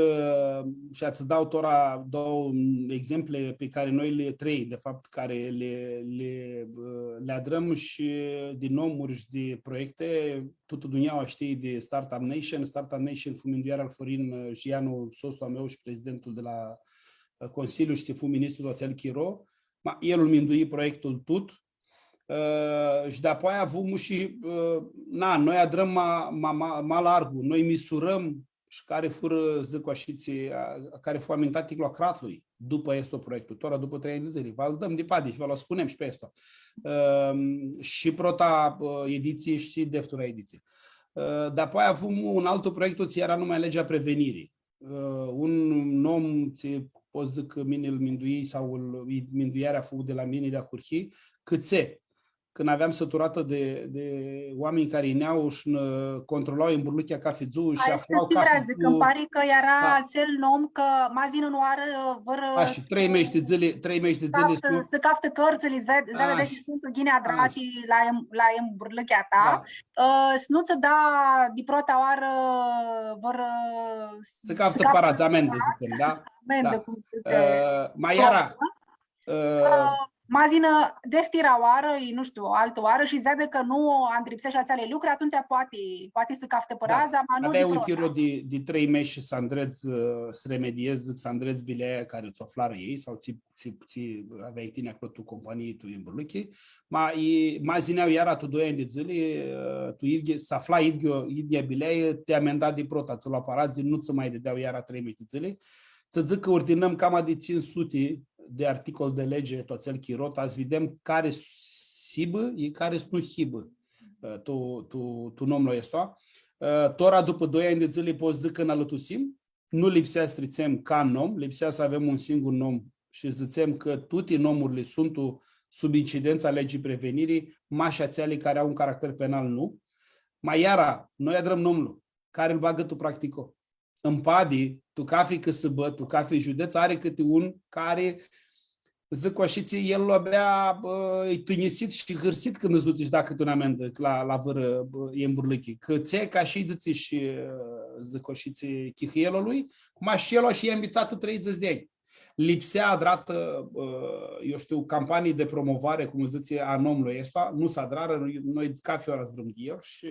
shi atsea dau tora doauã exempli pi cari noi li, trei, de fapt, cari li, li, ã, li adrãm shi di nomuri shi di proiecti, tutã dunjaua shtii di Startup Nation. Startup Nation fu minduirea al Florin, ã, Gianu, sotslu a meu shi prezidentul di la, ã, Consiliu, shi fu ministru atsel chiro. Ma el lu mindui proiectul tut. Ã, shi dapoaia avum shi, ã, na, noi adrãm ma, ma, ma, ma largu, noi misurãm shi cari furã, dzãc ashi, tsi, a, cari fu amintaticlu a cratlui dupã aestu proiectu, tora dupã trei anj di dzãli. Va-l dãm di padi shi va lu spunem shi pi aestu. Ã, shi prota, ã, editsii shi deftura editsii. Ã, dapoaia avum un altu proiectu, tsi eara numa Legea Prevenirii. Ã, un nom tsi pot s-dzãc cã mini lu minduii sau lu, minduirea fu di la mini di ahurhi, cãtse, cãndu aveam sãturatã di, di oaminj cari yinea shi nã controla emburlãchea cafi dzuã shi afla cafi dzuã. Aestã tsi vrea s-dzãc, ãnj pari cã eara atsel nom cã ma s-yinã unã oarã, vãrã... A, shi trei meshi di dzãli, trei meshi di dzãli s-caftã, s-caftã cãrtsãli, s-veadã, s-veadã desi suntu ghini adrati la em-, la emburlãchea ta. Ã, s-nu tsã da di prota oarã vãrã, s-, s-caftã paradz, amendã, dzãtsem, da? Amendã, cum dzãtsi. Ã, ma eara, ã, ma s-yinã deftira oarã, i, nu shtiu, altã oarã shi s-veadã cã nu andripseashti atseali lucri, atumtsea poati, poati s-caftã paradz, ma nu di prota. Aveai un chiro di, di trei meshi s-andredz, ã, s-remediedz, s-andredz bileaia cari tsã u aflarã elj sau tsi tsi, tsi aveai tini aclo tu companii, tu emburlãchi, ma, i, ma s-yinea iara tu doi anj di dzãli, ã, tu idghea, s-afla idghea, idghea bileai, ti amenda di prota, tsã lua paradz, nu tsã ma dãdea iara trei meshi di dzãli. Tsã dzãc cã urdinãm cama di tsintsi suti di articoli di lege tu atsel chiro, ta s-videm cari s-hibã, i cari s-nu hibã, ã, tu, tu, tu nomlu aestu. Ã, tora, dupã doi anj di dzãli, pot s-dzãc cã nã alãtusim, nu lipsea s-tritsem ca nom, lipsea s-avem un singur nom shi s-dzãtsem cã tuti nomurli suntu sub incidentsa Legii Prevenirii, mash atseali cari au un caracter penal, nu. Ma iara, noi adrãm nomlu, cari lu bagã tu practico. Ãn padi, tu cafi cãsãbã, tu cafi judets, ari cãti un cari dzãc ashi, tsi el lu avea, bã, e tinjisit shi hãrsit cãndu s-dutsi shi da cãti unã amendã la, la vãrã, bã, emburlãchi. Cã tsi, ca shi dzãtsi shi, ã, dzãc, shi tsi chihãielului, ma shi el shi e nvitsat treidzãts di anj. Lipsea adratã, ã, eu shtiu, campanii de promovare, cum dzãtsi, a nomlui ăsta, nu s-adrarã, noi, noi cafi oarã zburãm di el shi,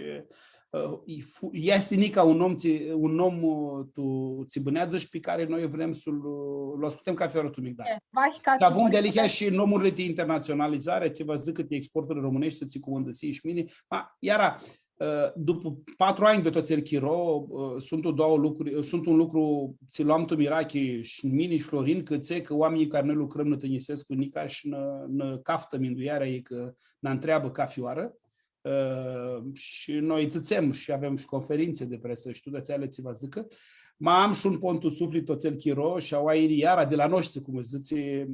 ã, e fu-, easti nica un om tsi, un om, ã, tu, tsi bãneadzã shi pi cari noi vrem s-lu, lu ascultãm cafi oarã tu migdani. E, vahi ca. Dar vom dealihea shi nomurli di internaționalizare, tsi va s-dzãcã ti exporturi românești, tsi cumãndãsii shi mini. Ma, iara, ã, dupã patru anj di tu atsel chiro, ã, suntu doauã lucri, ã, suntu un lucru, tsi lu am tu mirachi shi mini shi Florin, cã tsi, cã oaminjlji cari noi lucrãm nã tinjisescu nica shi nã, nã caftã minduearea, e cã nã ntreabã cafi oarã, ã, shi noi dzãtsem shi avem shi conferintsi di presã shi tuti atseali tsi va s-dzãcã. Ma am shi un pon tu suflit tu atsel chiro shi aoa yini iara di la noshtri, cum dzãtsi,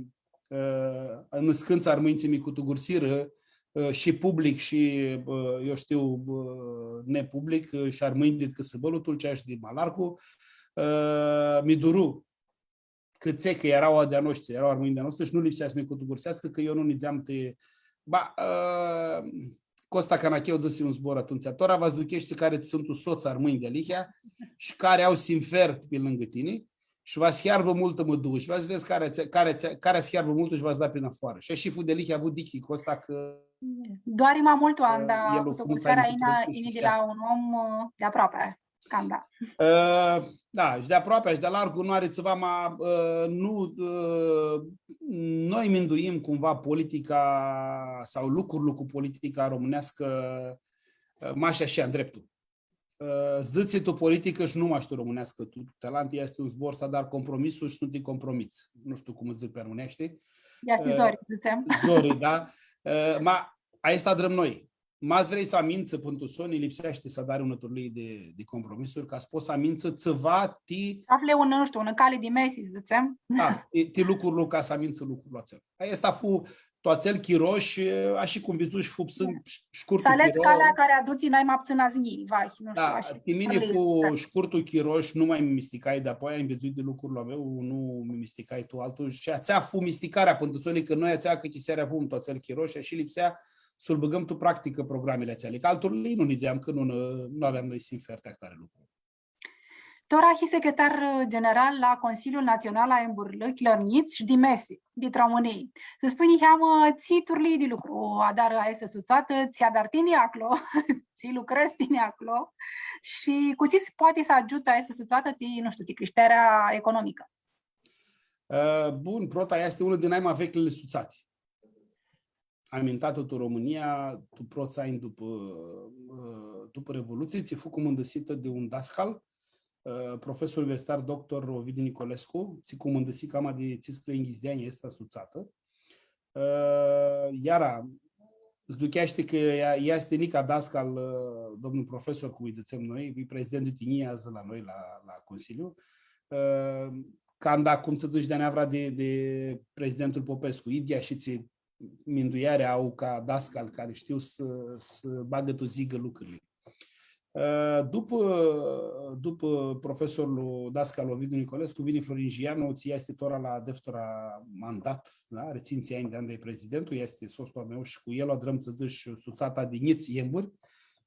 ã, nãscãntsã armãnj tsi mi cutugursirã, ã, shi public shi, ã, eu shtiu, ã, nepublic, ã, shi armãnj dit cãsãbãlu Tulcea shi di ma largu, ã, mi duru. Cã tsi, cã eara di-a noshtri, eara armãnj di-a noshtri shi nu lipsea s-mi cutugurseascã, cã eu nu nidzeam ti, ba, ã, Costa Canacheu dzãsi un zbor atumtsea: tora va s-ducheshti cari tsi suntu sots armãnj dealihea shi cari au sinfer pi lãngã tini, shi va s-hiarbã multã mãduu shi va s-vedz cari tsi, cari tsi, cari s-hiarbã multu shi va s-da pi nafoarã. Shi ashi fu dealihea, avu dichi Costa cã, doari ma multu, ã, anda el fu multu cutugursearea aintru yini, yini di la un om, ã, di aproapi, canda. Ã, da, shi di aproapi shi di largu nu ari tsiva, ma, ã, nu, ã, noi minduim cumva politica sau lucrul cu politica românească, ã, mash ashi, ndreptu. Ã, dzãtsi tu politicã shi nu mash tu româneascã, tu, tu alanti easti un zbor s-adari compromisuri shi nu ti compromits. Nu shtiu cum dzãc pi armãneashti. Easti, ã, zori, dzãtsem. Zori, da. Ã, ma, aestã adrãm noi. Ma s-vrei s-amintsã pãn tu soni, lipseashti s-adari unã turlii di, di compromisuri, ca s-pots s-amintsã tsiva ti... Afli un, nu shtiu, un cali di mesi, dzãtsem. Da, ti, ti lucrul ca s-amintsã lucrul atsel. Aestã fu tu atsel chiro shi, ashi cum vidzush, fu psãn, da, shcurtu chiro. S-aledz calea cari adutsi nai ma ptsãnã znjii, vahi, nu shtiu, da, ashi. Ti mini fu shcurtu chiro shi nu ma mi misticai, dapoaia nj-vidzui di lucrul a meu, nu mi misticai tu altu. Shi atsea fu misticarea, pãn tu soni, cã noi atsea cãchiseari avum tu atsel chiro shi ashi lipsea s-lu bãgãm tu practicã programili atseali. Cã altu nu nidzeam, cã nu, nu aveam noi sinfer ti ahtari lucru. Tora hii secretar general la Consiliul Național a Emburlãchilor Njits shi di Mesi, dit Romãnii. S-spunj niheamã, tsi turlii di lucru adarã aestã sutsatã, tsi adari tini aclo, tsi lucredz tini aclo shi cu tsi s-, poati s-agiutã aestã sutsatã ti, nu shtiu, ti crishtearea economicã? Ã, bun, prota easti unã di nai ma vecljili sutsati amintatã tu Romãnia, tu prots anj dupã, ã, dupã Revolutsii, tsi fu cumãndãsitã di un dascal, ã, profesor universitar doctor Ovidiu Nicolescu, tsi cumãndãsi cama di tsisprãyinghits di anj aestã sutsatã. Ã, iara, s-ducheashti cã ea, ea easti nica dascal, ã, domnul profesor, cum lji dzãtsem noi, e prezidentul di tinjii adzã la noi, la, la Consiliu. Ã, canda, cum s-dzãtsi, di-aneavra di, di prezidentul Popescu, idyea shi tsi mindueari au ca dascal cari shtiu s-, s-bagã tu zigã lucrili. Ã, dupã, dupã profesorlu dascal Ovidiu Nicolescu, vini Florin Gianu, tsi easti tora la deftura mandat, da? Ari tsintsi anj di anda e prezidentul, easti sotslu a meu shi cu el adrãm, s-dzãc, sutsata di Njits Emburi,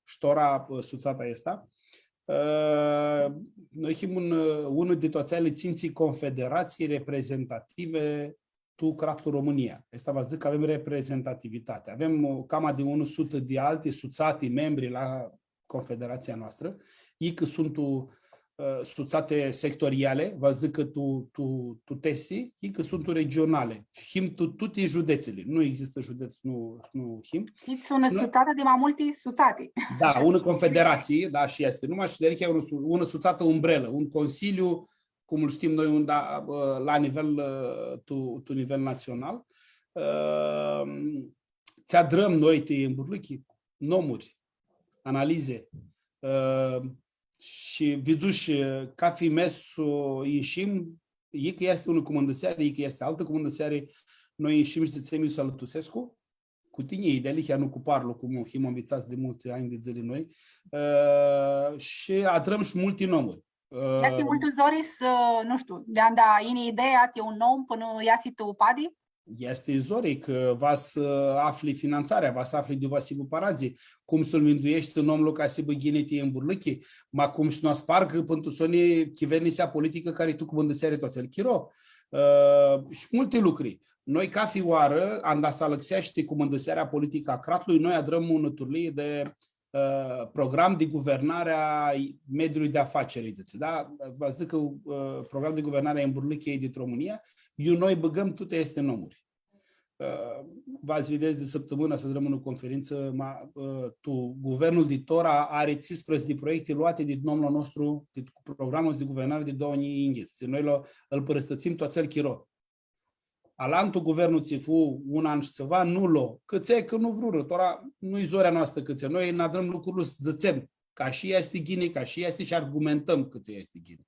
shi tora, ã, sutsata aestã. Ã, noi him un, ã, unã di tu atseali tsintsi confederatsii reprezentative tu cratlu Romãnia. Aestã va s-dzãcã cã avem reprezentativitati. Avem, ã, cama di unã sutã di alti sutsati, membri la confederatsia a noastrã, i cã suntu, ã, sutsati sectoriali, va s-dzãcã cã tu, tu, tu tesi, i cã suntu regionali. Him tu tuti judetsili. Nu existã judets, nu, nu him. Hits unã sutsatã di ma multi sutsati. Da, unã confederatsii, da, shi easti. Nu mash, dealihea e unã su-, unã sutsatã umbrelã, un consiliu cum lu shtim noi, un, da, ã, la nivel, ã, tu, tu nivel natsional. Ã, tsi adrãm noi ti emburlãchi, nomuri, analizi, ã, shi vidzush, ã, cafi mes s-inshim, i cã easti unã cumãndãseari, i cã easti altã cumãndãseari, noi inshim shi dzãtsem, iu s-alãtusescu, cu tinjii, dealihea, nu cu parlu, cum him nvitsats di multi anj di dzãli noi, ã, shi adrãm shi multi nomuri. Ã, easti multu zori s-, nu shtiu, di anda yini ideea ti un nom pãnã easi tu padi? Easti zori, cã va s-afli finantsarea, va s-afli di iu va s-hibã paradz, cum s-lu mindueshti un om ca s-hibã ghini ti emburlãchi, ma cum s-nu aspargã pãn tu soni chivernisea politicã cari tu cumãndãseari tu atsel chiro. Ã, shi multi lucri. Noi, cathi oarã, anda s-alãxeashti cumãndãsearea politicã a cratlui, noi adrãm unã turlii di ã, program di guvernare a mediului de afaceri, dzãtsi, da? Va dzãc cã, ã, program di guvernare a emburlãchiljei dit Romãnia, iu noi bãgãm tuti aesti nomuri. Ã, va s-videts di sãptãmãna s-adrãm unã conferintsã, ma, ã, tu, guvernul di tora ari tsisprãdzatsi di proiecti loati dit nomlu a nostru, dit programul di guvernare di doauã njilji yinghits. Noi lo, ãl pãrãstãtsim tu atsel chiro. Alantu guvernu tsi fu un an shi tsiva, nu lo. Cãtse? Cã nu vrurã. Tora nu-i zorea noastrã cãtse. Noi nã adrãm lucrurli s-dzãtsem cã ashi easti ghini, cã ashi easti shi argumentãm cãtse easti ghini.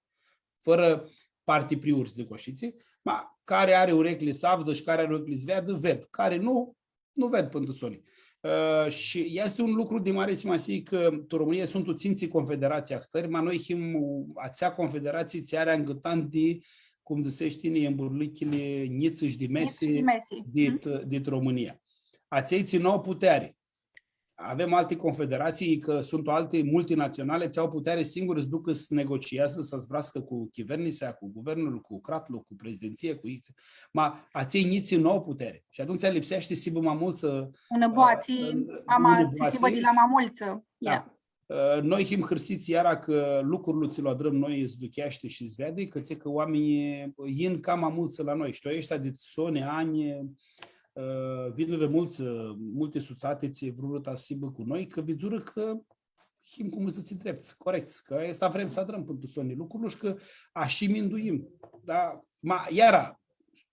Fãrã partipriuri, dzãc ashitsi, ma cari ari ureclji s-avdã shi cari ari ureclji s-veadã, ved. Cari nu, nu ved pãn tu soni. Ã, shi easti un lucru di mari simasii cã tu Romãnia suntu tsintsi confederatsii ahtãri, ma noi him atsea confederatsii tsi ari angãtan di, cum dzãsesh tini, emburlãchili njits shi di mesi, njits shi di mesi, dit, mhm, dit Romãnia. Atselj tsi nu au puteari. Avem alti confederatsii, cã suntu alti multinatsionali, tsi au puteari singuri s-ducã s-negociazã, s-zburascã cu chivernisea, cu guvernul, cu cratlu, cu prezidentsii, cu X. Ma atselj njits nu au puteari. Shi atumtsea lipseashti s-hibã ma multsã, unã boatsi, ã, ama unã tsi s-hibã boatsi di la ma multsã. Da. Ia. Ã, noi him hãrsits iara cã lucrul tsi lu adrãm noi s-ducheashti shi s-veadi, cã tsi cã oaminjlji yin cama multsã la noi. Shi tu aeshti dit soni anj, ã, vinirã multsã, multi sutsati tsi vrurã ta s-hibã cu noi, cã vidzurã cã him, cum s-dzãtsi, drepts, corects, cã aestã vrem s-adrãm pãn tu soni lucrul shi cã ashi minduim. Da? Ma, iara,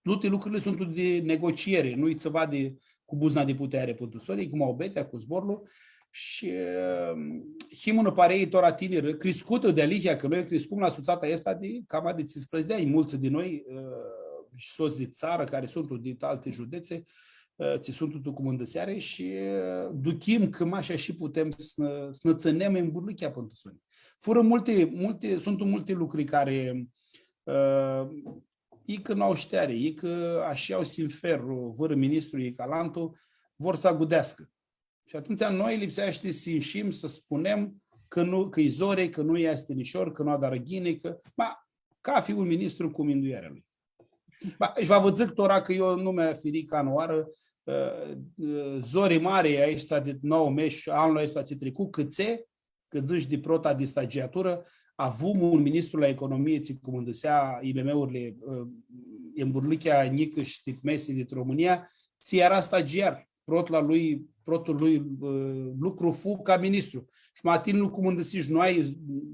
tuti lucrurli suntu di negocieri, nu-i tsiva di, cu buzna di puteari pãn tu soni, cu muabetea, cu zborlu. Shi, ã, him unã parei tora tinirã, criscutã dealihea, cã noi criscum la sutsata aestã di cama di tsisprãdzatsi di anj, multsã di noi, ã, shi sots di tsarã, cari suntu di alti judetsi, ã, tsi suntu tu cumãndãseari shi, ã, duchim cã mash ashi putem s-nã, s-nã tsãnem emburlãchea pãn tu soni. Furã multi, multi, suntu multi lucri cari, ã, icã nu au shteari, icã ashi au sinferlu, vãrã ministru, icã alantu, vor s-agudeascã. Shi atumtsea noi lipseashti s-inshim, s-spunem cã nu, cã-i zori, cã nu easti lishor, cã nu adarã ghini, cã, ma, cathi un ministru cu minduearea lui. Ma, shi va vã dzãc tora cã eu nu mi-afiricã anãoarã, ã, ã, zori mari aestã di nauã mesh, anlu aestu tsi tricu, cãtse, cã dzãsh di prota di stagiaturã, avum un ministru la economie, tsi cumãndãsea I M M-urli, ã, emburlãchea njicã shi di mesi di Romãnia, tsi eara stagiar. Protlu lui, protlu lui, ã, lucru fu ca ministru. Shi ma tini lu cumãndãsish, nu ai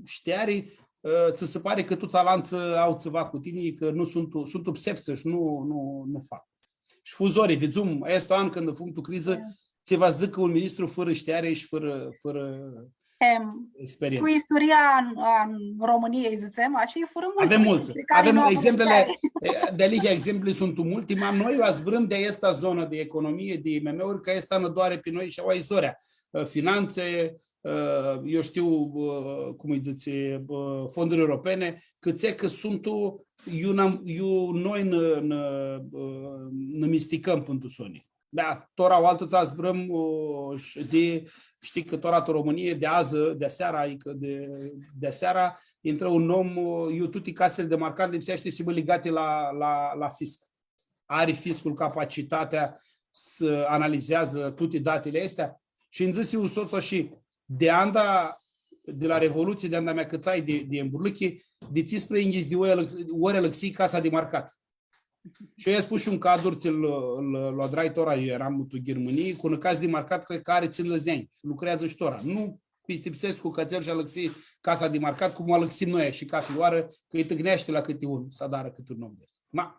shteari, ã, tsã si pari cã tuts alantsã au tsiva cu tini, cã nu suntu, suntu pseftsã shi nu, nu, nu fac. Shi fu zori, vidzum, aestu an cãndu fum tu crizã, tsi va s-dzãcã un ministru fãrã shteari shi fãrã, fãrã experientsã. Cu isturia a, a Romãniei, dzãtsem, ashi, furã multsã. Avem multsã. Avem exemplili, e, dealihea exempli suntu multi, ma noi va zburãm di aestã zonã di economie, di I M M-uri, cã aestã nã doari pi noi shi aoa i zorea. Ã, finantsi, ã, eu shtiu, ã, cum lji dzãtsi, ã, fonduri europene, cãtse cã suntu, iu n-am, iu noi nã, nã, ã, nã misticãm pãn tu soni. Da, tora aoaltã tsi zburãm, ã, sh-, di, shtii cã tora tu Romãnii, di adzã, di aseara, adicã di, di aseara, intrã un om, ã, iu tuti casili di marcat lipseashti s-hibã ligati la, la, la fisc. Ari fiscul capacitatea s-analizeadzã tuti datili aesti? Shi nji dzãsi un sots shi di anda, di la Revolutsii, di anda mi acãtsai di, di emburlãchi, di tsisprãyinghits di ori alãx-, ori alãxii casa di marcat. Shi eu lj-spun shi un cadur, tsi-l, l-, lu adrai tora, eu eram tu Ghirmãnii, cu unã casã di marcat, cred cã ari tsindzãts di anj shi lucreadzã shi tora. Nu pistipsescu cã atsel shi alãxi casa di marcat, cum u alãxim noi shi cathi oarã, cã lji tãgneashti la cãti un, s-adarã cãti un om di aestu. Ma.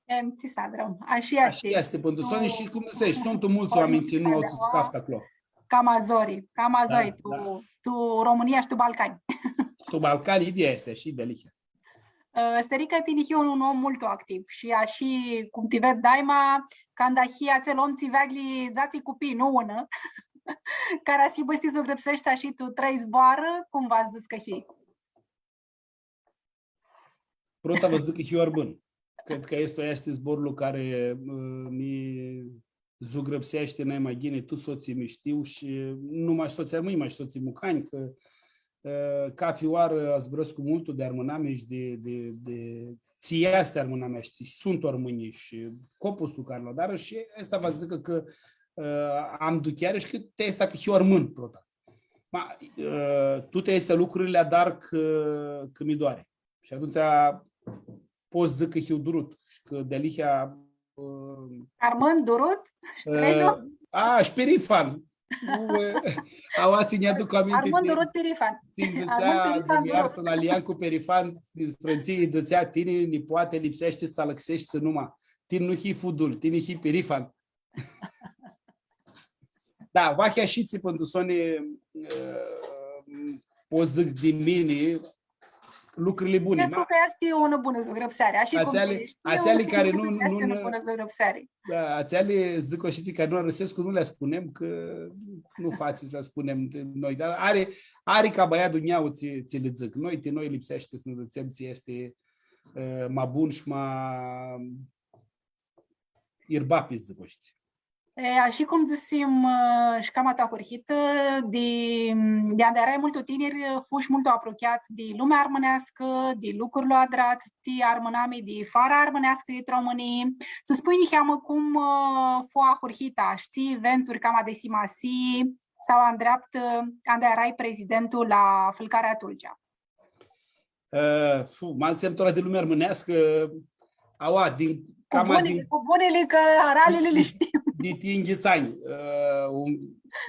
Em, tsi s-adrãm? Ashi easti. Ashi easti, pãn tu soni shi, cum dzãtsesh, suntu multsã oaminj tsi nu au tsi s-caftã aclo. Cama zori, cama zori, tu, tu Romãnia shi tu Balcani. Tu Balcani, ideea easti, shi dealihea. Ã, Sterica, tini hii un, un om multu activ shi ashi cum ti ved daima, canda hii atsel om tsi veaglji dzatsi cupii, nu unã, cara s-hibã s-ti zugrãpseshti ashi tu trei zboarã, cum va dzãts cã hii? Prota va dzãc cã hiu arbãn. cred cã aestu easti zborlu cari, ã, mi zugrãpseashti nai ma ghini, tuts sotslji mi shtiu shi nu mash sots armãnj, mash sots mucanj, cã, ã, cafi oarã zburãscu multu di armãnami shi di, di, di tsi easti armãnamea shi tsi suntu armãnjlji shi copuslu cari lu adarã shi aestã va s-dzãcã cã, ã, am ducheari shi cã ti aestã cã hiu armãn, prota. Ma, ã, tuti aesti lucri li adar cã, cã mi doari. Shi atumtsea pot s-dzãc cã hiu durut shi cã dealihea, ã, Armãn durut? Ã, Strelu? A, shi pirifan. Nu, ã, aoatsi nj-aduc aminti. Armãn di durut pirifan. Tsi nj-dzãtsea, armãn pirifan, mi durut. Iartã, la Liancu Pirifan, di Frãntsii, nj-dzãtsea, tini, nipoate, lipseashti s-alãxeshti numa. Tini nu hii fudul, tini hii pirifan. Da, vahi ashitsi pãn tu soni, ã, pot s-dzãc di mini, lucrili buni. Cred cã easti unã bunã zugrãpseari, ashi cum atseali, atseali cari nu, nu, easti unã bunã zugrãpseari. Da, atseali, dzãc, ashitsi cari nu arãsescu, nu li spunem, cã nu fatsi s-li spunem di noi. Dar ari, ari ca baia dunjaua tsi, tsi li dzãc. Noi, ti noi lipseashti s-nã dzãtsem tsi easti, ã, ma bun shi ma irbapi, dzãc, ashitsi. E, ashi cum dzãsim, ã, shi cama tu ahurhitã, di, di anda earai multu tinir, fushi multu aprucheat di lumea armãneascã, di lucrul adrat, di armãnami, di fara armãneascã di Romãnii. S-spunj niheamã cum, ã, fu ahurhita, shi tsi eventuri cama di simasii, s-au andreaptã, anda earai prezidentul la Fãlcarea Tulcea. Ã, fu, ma s-dzãtsem tora di lumea armãneascã, aua, din, cama bunili, din, cu bunili, cã aralili li shtim. Di, di ti ngjits anj. Ã, un,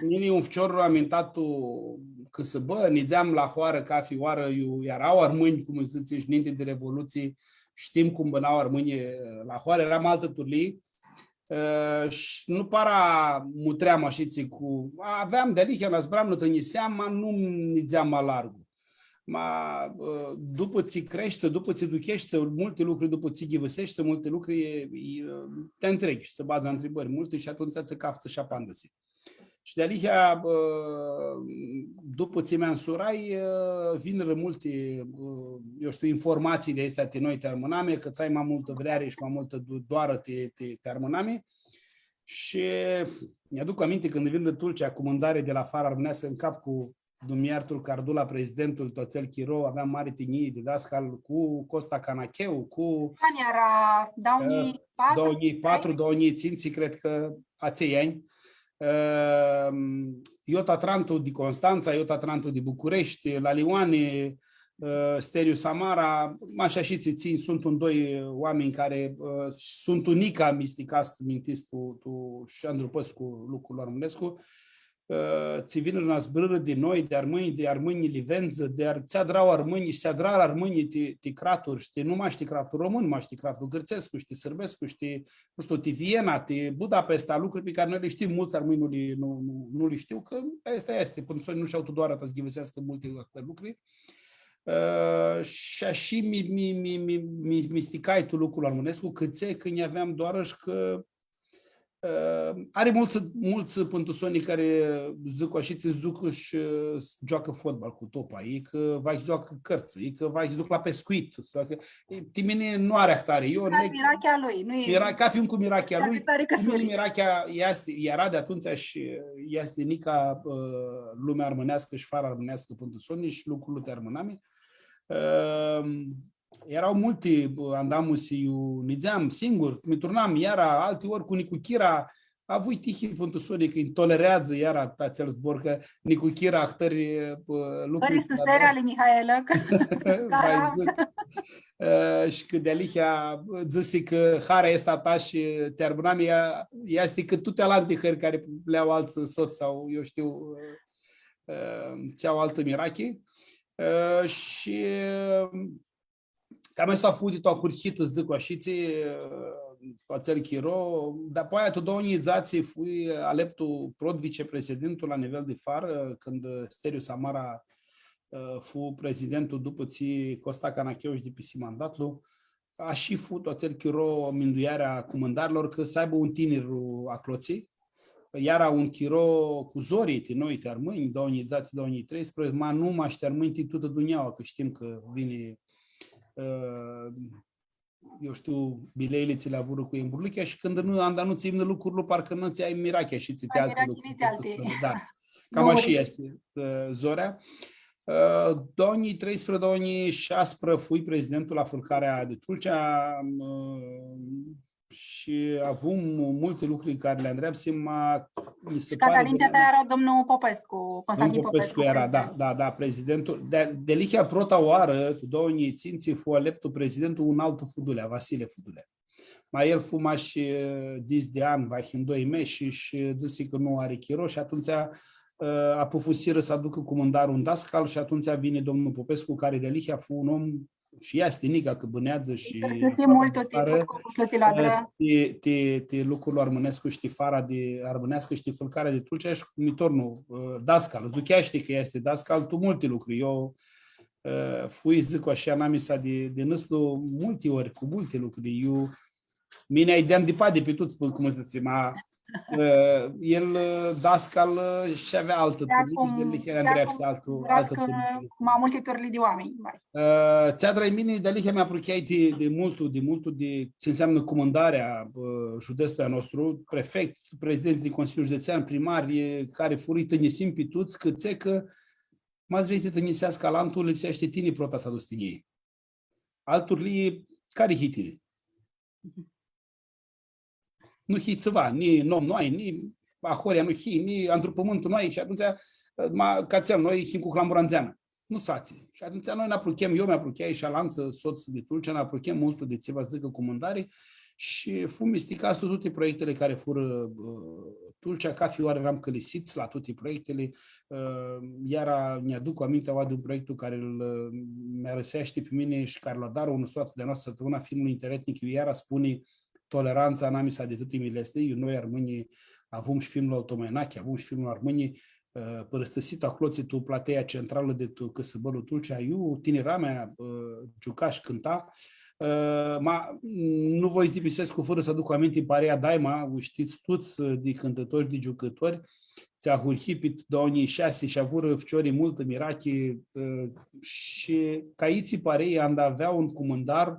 mini un ficior amintat tu cãsãbã, nidzeam la hoarã cafi oarã, iu eara armãnj, cum dzãtsi, shi ninti di Revolutsii, shtim cum bãna armãnjlji, ã, la hoarã, earam altã turlii, ã, shi nu para mutream ashitsi cu, aveam dealihea, nã zburam, nã tinjiseam, ma nu nidzeam ma largu. Ma, ã, dupã tsi creshti, dupã tsi ducheshti multi lucri, dupã tsi ghivãseshti multi lucri, e, e, ti ntreghi shi tsi badz ntribãri multi shi atumtsea tsi caftsã shi apandisi. Shi dealihea, ã, dupã tsi mi nsurai, ã, vinirã multi, ã, eu shtiu, informatsii di aesti ti noi, ti armãnami, cã tsi ai ma multã vreari shi ma multã do-, doarã ti, ti, ti armãnami. Shi nj-aduc aminti cãndu vinirã Tulcea, cumãndari di la Fara Armãneascã, ãn cap cu Dumniartul Cardula, prezidentul, tu atsel chiro, aveam mari tinjii di dascal cu Costa Canacheu, cu, cari eara, ã, doauã njilji patru, doauã njilji patru, doauã njilji tsintsi, cred cã, atselj anj. Ã, Iota Trantu di Constantsa, Iota Trantu di Bucureshti, Lalioani, ã, Steriu Samara, mash ashitsi, tsi suntu doi oaminj cari, ã, suntu nica misticats, mintits tu, tu, shi andrupãts cu lucrul armãnescu. Ã, tsi vinirã, nã zburãrã di noi, di armãnj, di armãnjlji livendzã, di ar-, tsi adrau armãnjlji, tsi adrarã armãnjlji ti, ti craturi, shtii, nu mash ti cratul român, mash ti cratul gãrtsescu, shtii, sãrbescu, shtii, nu shtiu, ti Viena, ti Budapesta, lucri pi cari noi li shtim, multsã armãnj nu li, nu, nu, nu li shtiu, cã aestã easti, pãnã soni nu sh-au tu doarã ta s-ghivãseascã multi ahtãri lucri. Ã, shi ashi mi, mi, mi, mi, mi, misticai tu lucrul armãnescu, cãtse, cã nj-aveam doarã shi cã, ã, ari multsã, multsã pãn tu soni cari dzãc ashi, tsi dzãc shi, ã, gioacã fotbal cu topa, i cã va gioacã cãrtsã, i cã va duc la pescuit, sau cã, e, ti mini nu ari ahtari. Eu cafi neg-, mirachea lui, nu e, mira-, cafi un cu mirachea lui. Cafi tsari cã ti mini suri. Mirachea easti, eara di atumtsea shi easti nica, ã, lumea armãneascã shi fara armãneascã pãn tu soni shi lucrul ti armãnami. Ã, eara multi, ã, andamusi, iu nidzeam singur, mi turnam iara, alti ori cu nicuchira, avui tihi pãn tu soni cã nj-tolereadzã iara atsel zbor, cã nicuchira ahtãri, ã, lucri. Fãri sustseri ali Mihaela, cã, va dzãc. Ã, shi cã dealihea dzãsi cã harea aestã a ta shi ti armãnami, ea, easti cã tuti alanti hãri cari li au altsã sots sau, eu shtiu, ã, ã, tsi au altã mirachi. Ã, shi, ã, cam aestã fu di tu ahurhitã, dzãc ashitsi, ã, atsel chiro. Dapoaia, tu doauã njilji dzatsi, fui aleptu prot viceprezidentul la nivel di farã, cãndu Steriu Samara, ã, fu prezidentul dupã tsi Costa Canacheu sh-dipisi mandatlu. Ashi fu tu atsel chiro minduearea a cumãndarlor cã s-aibã un tinir aclotsi. Eara un chiro cu zori ti noi, ti armãnj, doauã njilji dzatsi, doauã njilji treisprãdzatsi, ma nu mash ti armãnj, ti tutã dunjaua, cã shtim cã vini, ã, eu shtiu, bileili tsi li avurã cu emburlichea shi cãndu nu, anda nu tsã imnã lucrul, parcã nu tsã ai mirachea shi tsi ti alti lucri. Da. Cam ashi easti, ã, zorea. Ã, doauã njilji treisprãdzatsi, doauã njilji shasprã fui prezidentul la Fãlcarea di Tulcea, ã, shi avum multi lucri cari li andreapsim, ma mi si pari... Cã dainti eara domnul Popescu, Constantin Popescu, Popescu eara, da, da, da, prezidentul. Di, dealihea prota oarã, tu doauã njilji tsintsi, fu aleptu prezidentul un altu Fudulea, Vasile Fudulea. Ma el fu mash, ã, dis di an, vahi un doi meshi, shi dzãsi cã nu ari chiro shi atumtsea, ã, apufusirã s-aducã cumãndarlu un dascal shi atumtsea vini domnul Popescu, cari dealihea fu un om shi easti nica cã bãneadzã shi... Hãrsisi multu ti tut corpuslu tsi lu adrã. Ti, ti, ti lucrul armãnescu shi ti fara di armãneascã shi ti Fãlcarea di Tulcea shi mi tornu, ã, dascal. Dzãc, shtii cã easti dascal tu multi lucri. Eu, ã, fui, dzãc ashi, anamisa di, di nãslu multi ori, cu multi lucri. Eu, mini ai deam di padi pi tuts, cum s-dzãtsi, ma, ã, el, ã, dascal, ã, shi avea altã turlii, cum, el andreapsi altu, altã turlii. Ma multi turlii di oaminj, vai. Ã, tsi adrai mini, dealihea mi aprucheai di, di multu, di multu, di tsi nseamnã cumãndarea, ã, judetsului a nostru, prefect, prezidentul di Consiliul Județean, primari, cari furã, tinjisim pi tuts, cã tsi cã ma s-vrei s-ti tinjiseascã alantu, lipseashti tini prota s-aduts tinjii. Altu turlii, cari hii tini? Nu hii tsiva, ni nom nu ai, ni ahoryea nu hii, ni andrupãmintu nu ai shi atumtsea, ma, ca tsi, noi him cu clambura n dzeanã. Nu s-fatsi. Shi atumtsea noi nã apruchem, eu mi aprucheai shi alantsã sots di Tulcea, nã apruchem multu di tsi va s-dzãcã cumãndari shi fum misticats tu tuti proiectili cari furã, ã, Tulcea, cafi oarã eram cãlisits la tuti proiectili, ã, iara nj-aduc aminti aoa di un proiectu cari lu, ã, mi-arãseashti pi mini shi cari lu adarã unã soatsã di-a noastrã, sãptãmãna filmului interetnic, iu iara spuni tolerantsa anamisa di tuti miletsli, iu noi armãnjlji avum shi filmul al Tomainache, avum shi filmul armãnjlji, ã, pãrãstãsit aclotsi tu plateia centralã di tu cãsãbãlu Tulcea, iu tiniramea, ã, giuca shi cãnta. Ã, ma, nu voi s-dipisescu fãrã s-aduc aminti parea Daima, u shtits tuts, ã, di cãntãtori, di giucãtori, tsi ahurhi pi doauã njilji shasi shi avurã ficiori multã mirachi, ã, shi ca itsi parei, anda avea un cumãndar,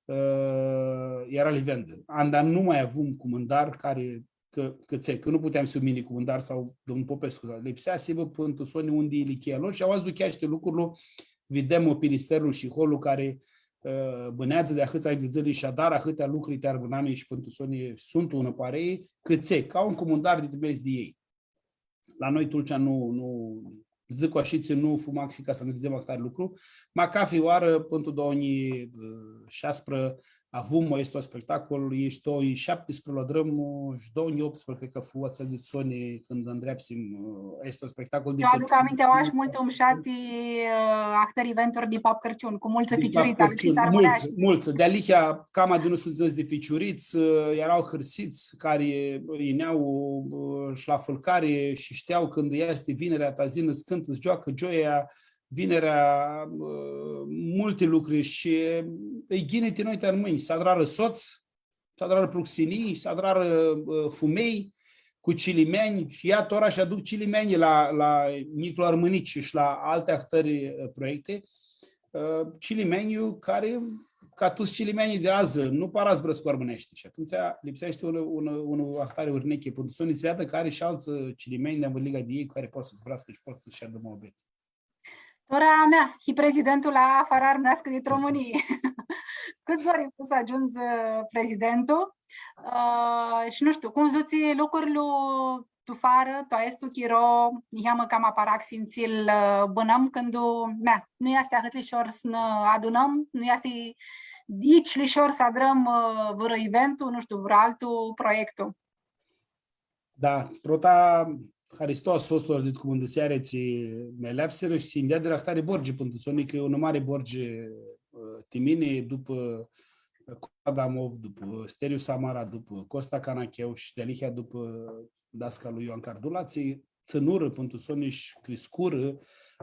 ã, eara livendã. Anda nu ma avum cumãndar cari, cã, cã tsi, cã nu puteam s-hiu mini cumãndar sau domnul Popescu, dar lipsea s-hibã pãn tu soni un di ilichia lor shi aoa s-ducheashti lucrul, videm Pilisterlu shi Holu cari, ã, bãneadzã di ahãts anj di dzãli shi adarã ahãtea lucri ti armãnami shi pãn tu soni suntu unã parei, cã tsi, ca un cumãndar di mesi di elj. La noi Tulcea nu, nu, dzãc ashi, tsi nu fu maxi ca s-analizãm ahtari lucru, ma cafi oarã, pãn tu doauã njilji shasprã, avum aestu spectacol, shi doauã njilji shaptisprã lu adrãm, shi doauã njilji optsprã, cred cã fu atsea di soni cãndu andreapsim, ã, aestu spectacol. Eu aduc aminti, aoa shi multu mushati, ã, ahtãri eventuri di Pap Cãrciun, cu multsã ficiurits, Pap Cãrciun, alãxits armãneashti. Multsã, multsã. Dealihea, cama di unã sutã di ficiurits, ã, eara hãrsits, cari yinea, ã, shi la fãlcari shi shtea cãndu easti vinerea, ta s-yinã s-cãntã, s-gioacã, gioia, vinerea, ã, multi lucri shi, ã, e ghini ti noi ti armãnj, s-adrarã sots, s-adrarã pruxinii, s-adrarã, ã, fumelj cu cilimeanj shi ia tora shi aduc cilimeanjlji la, la Njiclu Armãnici shi la alti ahtãri, ã, proiecti. Ã, cilimeanjlji cari, ca tuts cilimeanjlji di adzã, nu para zburãscu armãneashti. Shi atumtsea lipseashti unã, unã, unã ahtari urnechi, pãn tu soni s-veadã cã ari shi altsã cilimeanj di anvãrliga di elj cu cari poati s-zburascã shi poati s-shadã muabeti. Tora, mea, hii prezidentul la Fara Armãneascã di Romãnii. Cãt zori s-agiundzi, ã, prezidentul? Ã, shi nu shtiu, cum s-dutsi lucrul tu farã, tu aestu chiro, niheamã cama paraxin tsi-l, ã, bãnãm cãndu, mea, nu easti ahãt lishor s-nã adunãm, nu easti itsi lishor s-adrãm, ã, vãrã eventu, nu shtiu, vãrã altu proiectu. Da, prota, haristo a sotslor di cumãndãseari tsi mi aleapsirã shi s-nj-deadirã ahtari borgi, pãn tu soni cã e unã mari borgi, ã, ti mini, dupã Adamov, dupã Steriu Samara, dupã Costa Canacheu shi dealihea dupã dascalu Ioan Cardula, tsi tsãnurã pãn tu soni shi criscurã,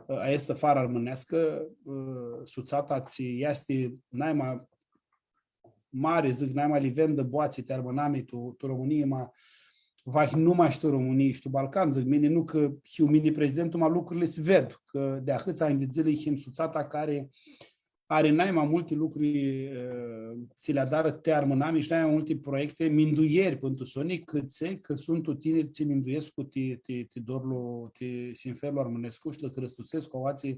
ã, aestã farã armãneascã, ã, sutsata tsi easti naima mari, dzãc, naima livendã boatsi ti armãnami tu, tu Romãnii, ma vahi nu mash tu Romãnii shi tu Balcan, dzãc, mini nu cã hiu mini prezidentul, ma lucrili s-ved, cã di ahãts anj di dzãli him sutsata cari ari nai ma multi lucri, ã, tsi li adarã ti armãnami shi nai ma multi proiecti, minduieri pãn tu soni, cãtse cã suntu tiniri tsi minduescu ti, ti, ti dorlu, ti sinferlu armãnescu shi lã hãristusescu aoatsi,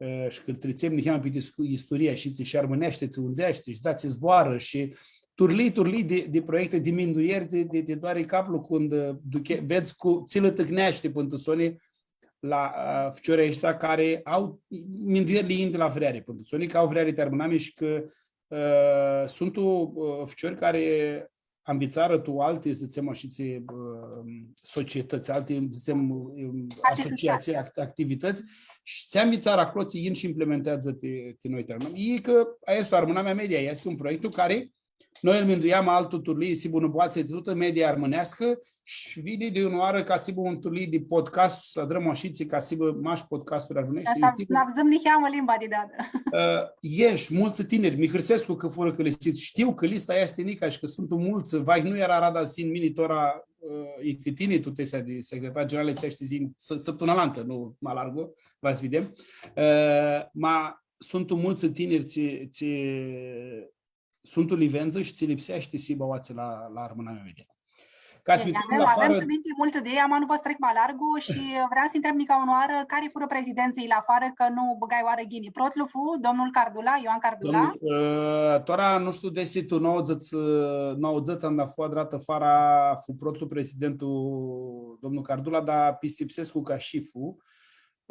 ã, shi cã tritsem niheamã pi dis-, isturia shi tsi shi armãneashti, tsi undzeashti, shi da tsi zboarã shi turlii, turlii di, di proiecti, di minduieri, di, di, di doari caplu cãndu, ã, duche-, vedz cu tsi lã tãcneashti pãn tu soni, la, ã, ficiorlji aeshti cari au minduierli yin di la vreari, pãn tu soni, cã au vreari ti armãnami shi cã, ã, suntu, ã, ficiori cari anvitsarã tu alti, dzãtsem ashitsi, ã, societãts, alti, dzãtsem, ã, asociatsii, act-, activitãts, shi tsi anvitsarã aclo, tsi yin shi implementeadzã ti, ti noi ti armãnami. E cã aestu Armãnamea Media easti un proiectu cari noi lu minduiam altu turlii, s-hibã unã boatsã di tutã media armãneascã, shi vini di unã oarã ca s-hibã un turlii di podcast, s-adrãm ashitsi, ca s-hibã mash podcasturi armãneshti. Ca s-, s-avdzãm niheamã limba di dada. Ã, e, shi multsã tiniri, mi hãrsescu cã furã cãlisits. Shtiu cã lista easti nica shi cã suntu multsã, vai, nu eara arada s-yin mini tora, ã, e cã tini, tu ti atsea di secretar general, lipseashti s-yin s-, sãptãmãna alantã, nu ma largu, va s-videm. Ã, ma suntu multsã tiniri tsi, tsi suntu livendzã shi tsi lipseashti s-hibã aoatsi la, la Armãnamea Media. Ca s-, e, mintim avem, la avem farã tu minti multsã di elj, ama nu va s-trec ma largu shi vream s-ntreb nica unã oarã, cari furã prezidentsãlji la farã, cã nu bãgai oarã ghini. Protlu fu domnul Cardula, Ioan Cardula. Domnul, ã, tora nu shtiu desi tu nauãdzãts, ã, nauãdzãts anda fu adratã fara, fu protlu prezidentu domnul Cardula, dar pistipsescu cã ashi fu.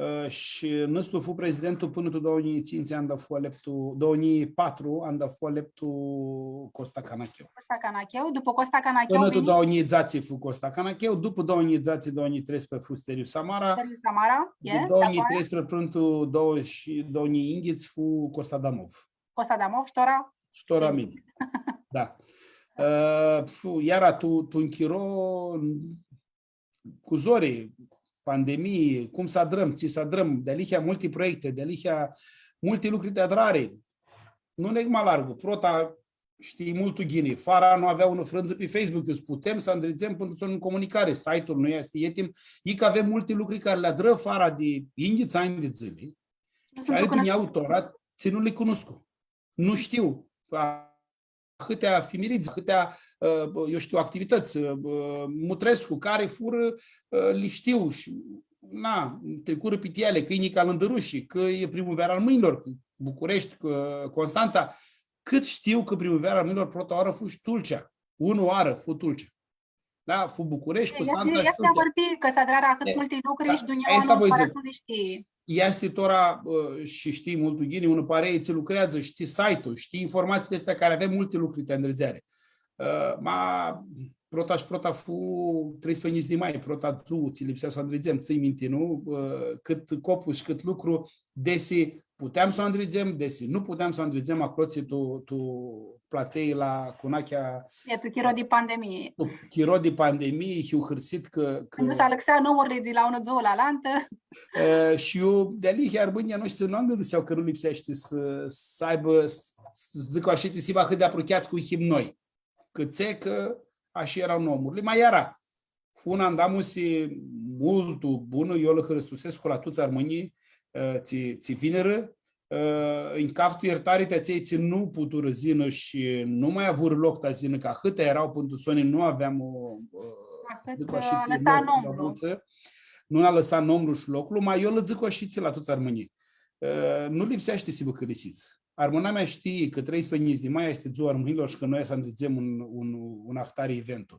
Ã, shi nãslu fu prezidentu pãnã tu doauã njilji tsintsi, anda fu aleptu, doauã njilji patru, anda fu aleptu Costa Canacheu. Costa Canacheu, dupã Costa Canacheu pãnã tu vini? Doauã njilji dzatsi fu Costa Canacheu, dupã doauã njilji dzatsi, doauã njilji treisprãdzatsi fu Steriu Samara, Steriu Samara, di e, doauã njilji treisprãdzatsi pãnã tu doauã shi, doauã njilji yinghits fu Costa Damov. Costa Damov, shi tora? Shi tora mini. Da. Ã, fu, iara tu, tu un chiro, cu zori, pandemii, cum s-adrãm, tsi s-adrãm, dealihea multi proiecti, dealihea multi lucri di adrari. Nu neg ma largu, prota shtii multu ghini, fara nu avea unã frãndzã pi Facebook, iu s-putem s-andridzem pãnã s-u în comunicare, site-ul nu easti etim, i cã avem multi lucri cari li adrã fara di yinghits anj di dzãli, nu suntu cari tu cunoscuti. Dunjautora, tsi nu li cunuscu. Nu shtiu. Ahãtea fimiridz, ahãtea, ã, eu shtiu, activitãts, ã, mutrescu, cari furã, ã, li shtiu shi, na, tricurã pi tele, cã e Nica Lãndãrushi, cã e Primãveara Armãnjlor, cã Bucureshti, cã Constantsa. Cãt shtiu cã Primãveara Armãnjlor prota oarã fu shi Tulcea. Unã oarã fu Tulcea. Da, fu Bucureshti, Constantsa shi Tulcea. Easti, easti amãrtii cã s-adrarã ahãt multi lucri shi dunjaua nu pari s-nu li shtii. Easti tora, ã, shi shtii multu ghini, unã parei tsi lucreadzã, shtii site-ul, shtii informatsiili aesti cari avem multi lucri ti andridzeari. Ã, ma prota shi prota fu treisprãyinghits di mai, prota dzuã, tsi lipsea s-andridzem, tsãnj minti, nu? Ã, cãt copus shi cãt lucru, desi puteam s-u andridzem, desi nu puteam s-u andridzem, aclotsi tu, tu platei la Cunachea. E, tu chiro di pandemii. Tu chiro di pandemii, hiu hãrsit cã, cã... Cãndu s-alãxea nomurli di la unã dzuã la alantã. E, shi eu, dealihea, armãnjlji a noshtri nu angãldiseau cã nu lipseashti s-, s-aibã, s-, s-dzãc ashi, tsi s-hibã ahãt di aprucheats cu him noi. Cãtse cã ashi eara nomurli. Ma iara, fu unã andamusi multu bunã, eu lã hãristusescu la tuts armãnjlji, ã, tsi, tsi vinirã, ã, nj-caftu iertari ti atselj tsi nu puturã s-yinã shi nu ma avurã loc ta s-yinã, cã ahãtea eara, pãn tu soni nu aveam, ã, ahãt, dzãc ashi, ã, tsi, lãsa loc, nomlu. Nu nã alãsa nomlu shi loclu, ma eu lã dzãc ashi tsi la tuts armãnjlji. Ã, nu lipseashti s-hibã cãlisits. Armãnamea shtii cã treisprãyinghits di mai easti dzuã armãnjlor shi cã noi s-andridzem un, un, un aftari eventu.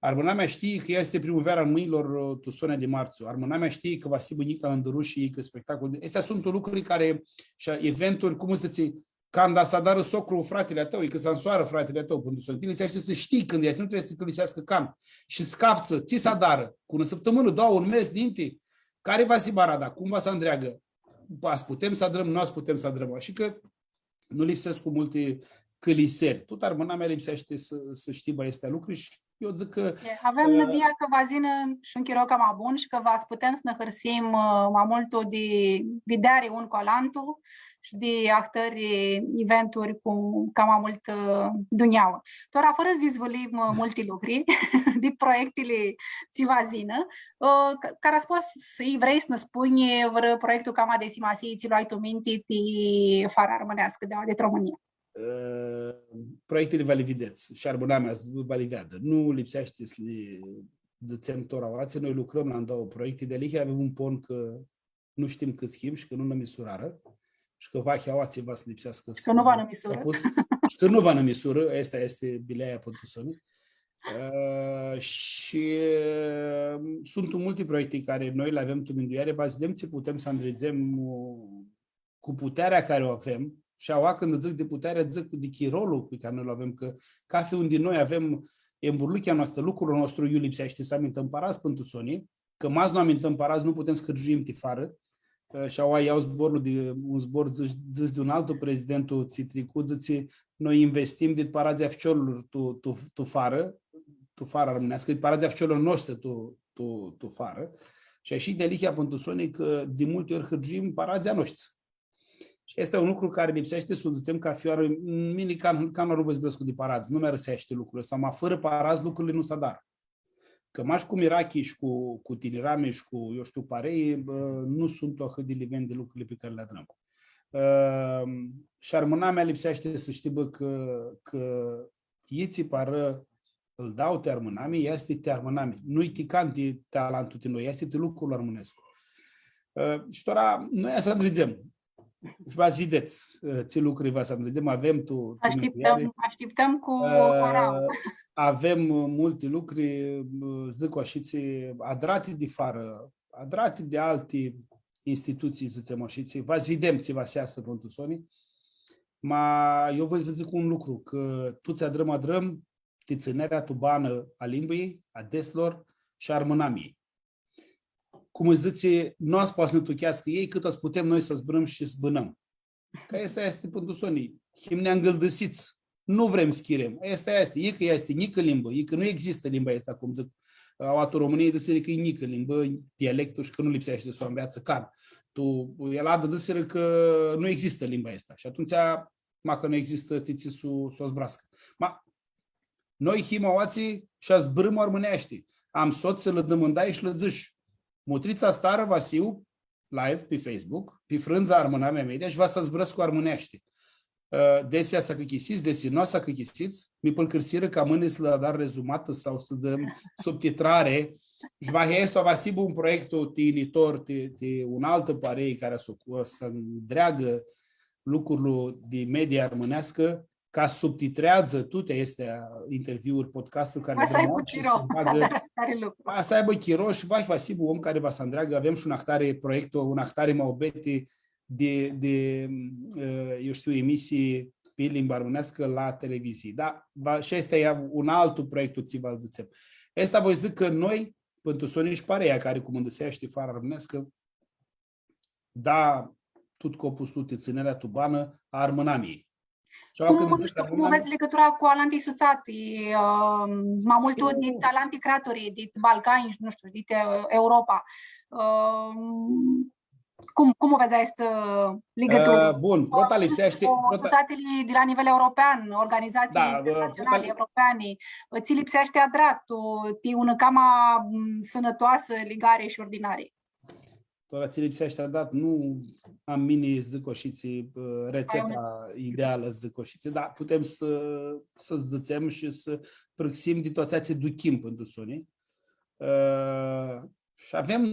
Armãnamea shtii cã easti Primãveara Armãnjlor, ã, tu soni di martsu. Armãnamea shtii cã va s-hibã Nica Lãndãrushi, cã spectacol. Aesti suntu lucri cari, shi eventuri, cum s-dzãtsi, canda s-adarã socru fratili a tãu, i cã s-ansoarã fratili a tãu, pãn tu soni. Tini lipseashti s-shtii cãndu easti, nu trebuie s-ti cãliseascã can. Shi s-caftsã, tsi s-adarã, cu unã sãptãmãnã, doauã, un mes ninti, cari va s-hibã arada, cum va s-andreagã, va s-putem s-adrãm, nu va s-putem s-adrãm. Ashi cã nu lipsescu multi, cãliseri. Tut armãnamea lipseashti s-, s-shtibã aesti lucri shi eu dzãc cã, e, avem, ã, nãdia cã va s-yinã shi un chiro cama bun shi cã va s-putem s-nã hãrsim, ã, ma multu di videari un cu alantu shi di ahtãri eventuri cu cama multã, ã, dunjauã. Tora, fãrã s-dizvãlim, ã, multi lucri di proiectili tsi va s-yinã, ã, ca, cara s-pots s-, vrei s-nã spunj vãrã proiectu cama di simasii tsi lu ai tu minti ti fara armãneascã di, di Romãnia? Ã, proiectili va li videts shi armãnamea va li veadã. Nu lipseashti s-li dzãtsem tora aoatsi, noi lucrãm la ndauã proiecti, dealihea avem un pon cã nu shtim cãts him shi cã nu nã misurarã shi cã vahi aoatsi va s-lipseascã s-, cã nu va nã misurã. Shi cã nu va nã misurã, aestã easti bileaia pãn tu soni. Ã, shi, ã, suntu multi proiecti cari noi li avem tu mindueari, va s-videm tsi putem s-andridzem, ã, cu putearea cari u avem, shi aua cãndu dzãc di puteari, dzãc di chirolu pi cari noi lu avem, cã cathi un di noi avem emburlichea noastrã, lucrul a nostru, iu lipseashti s-amintãm paradz pãn tu soni, cã ma s-nu amintãm paradz, nu putem s-hãrgiuim ti farã. Ã, shi aua ljau zborlu di, un zbor dzãs, dzãs di un altu prezidentu tsi tricu, dzãtsi, noi investim dit paradzlji a ficiorlor tu, tu, tu farã, tu fara armãneascã, dit paradzlji a ficiorlor a noshtri tu, tu, tu farã. Shi ashi dealihea pãn tu soni cã di multi ori hãrgiuim paradzlji a noshtri. Shi easti un lucru cari lipseashti s-u dzãtsem cathi oarã, mini ca, ca nu voi s-zburãscu di paradz, nu mi-arãseashti lucrul aestu, ma fãrã paradz lucrurli nu s-adarã. Cã mash cu mirachi shi cu, cu tinirami shi cu, eu shtiu, parei, bã, nu suntu ahãt di livendi lucrurli pi cari li adrãm. Ã, shi armãnamea lipseashti s-shtibã cã, cã itsi parã ãl dau ti armãnami, easti ti armãnami. Nu-i ti canti, ti alantu ti noi, easti ti lucrul armãnescu. Ã, shi tora, noi va s-andridzem. Shi va s-videts, ã, tsi lucri va s-andridzem. Avem tu, tu mindueari. Ashtiptãm, ashtiptãm cu, ã, harauã. Avem, ã, multi lucri, ã, dzãc ashitsi, adrati di farã, adrati di alti institutsii, dzãtsem ashitsi. Va s-videm tsi va s-easã pãn tu soni. Ma eu voi s-vã dzãc un lucru, cã tuts adrãm, adrãm, ti tsãnerea tu banã a limbãljei, a detslor shi a armãnamiljei. Cum s-dzãtsi, nu va s-poatã s-nã tucheascã elj, cãt va s-putem noi s-zburãm shi s-bãnãm. Cã aestã easti pãn tu soni. Him neangãldãsits. Nu vrem s-chirem. Aestã easti. E cã easti njicã limbã, e cã nu existã limba aestã, cum dzãc, aoa tu Romãnii dzãsirã cã e njicã limbã, dialectul, shi cã nu lipseashti s-u anveatsã can. Tu, el adã dzãsirã cã nu existã limba aestã. Shi atumtsea, ma cã nu existã, ti tsi s-u, s-u zburascã. Ma, noi him aoatsi shi zburãm armãneashti. Am sots tsi lã dimãndai shi lã dzãsh: mutrits asearã, va s-hiu live pi Facebook, pi frãndza Armãnamea Media shi va s-zburãscu armãneashti. Ã, desi s-acãchisits, desi nu s-acãchisits, mi pãlcãrsirã cã mãni s-lã adar rezumatã sau s-dãm subtitrari. Shi va, aestu va s-hibã un proiectu ti yinitor, ti, ti unã altã parei cari s-u, s-andreagã lucrul di media armãneascã, ca s-subtitreadzã tuti aesti interviuri, podcasturi cari va s-aibã chiro, s-bagã, va s-aibã chiro shi va, va s-hibã om cari va s-andreagã. Avem shi un ahtari proiectu, un ahtari muabeti di, di, ã, eu shtiu, emisii pi limba armãneascã la televizii. Da, va, shi aestã e un altu proiectu, tsi va dzãtsem. Aestã voi s-dzãc cã noi, pãn tu soni shi pareia cari cumãndãseashti fara armãneascã, da, tut copuslu ti tsãnerea tu banã a armãnamiljei. Shi cum, nu shtiu, cum vedz ligãtura cu alanti sutsati, ã, ma multu di alanti craturi, di Balcani, nu shtiu, di, ã, Europa? Ã, cum, cum u vedz aestã ligãturã? Ã, bun, prota lipseashti, cu prota sutsatili di la nivel european, organizatsii internatsionali, europeani, tsi lipseashti adrat, ti unã cama, m, sãnãtoasã ligari shi urdinari? Tora tsi lipseashti adrat, nu am mini, dzãc ashitsi, ã, retseta idealã, dzãc ashitsi, dar putem s-, s-dzãtsem shi s-prãxim di tuti atseali tsi duchim pãn tu soni. Ã, shi avem,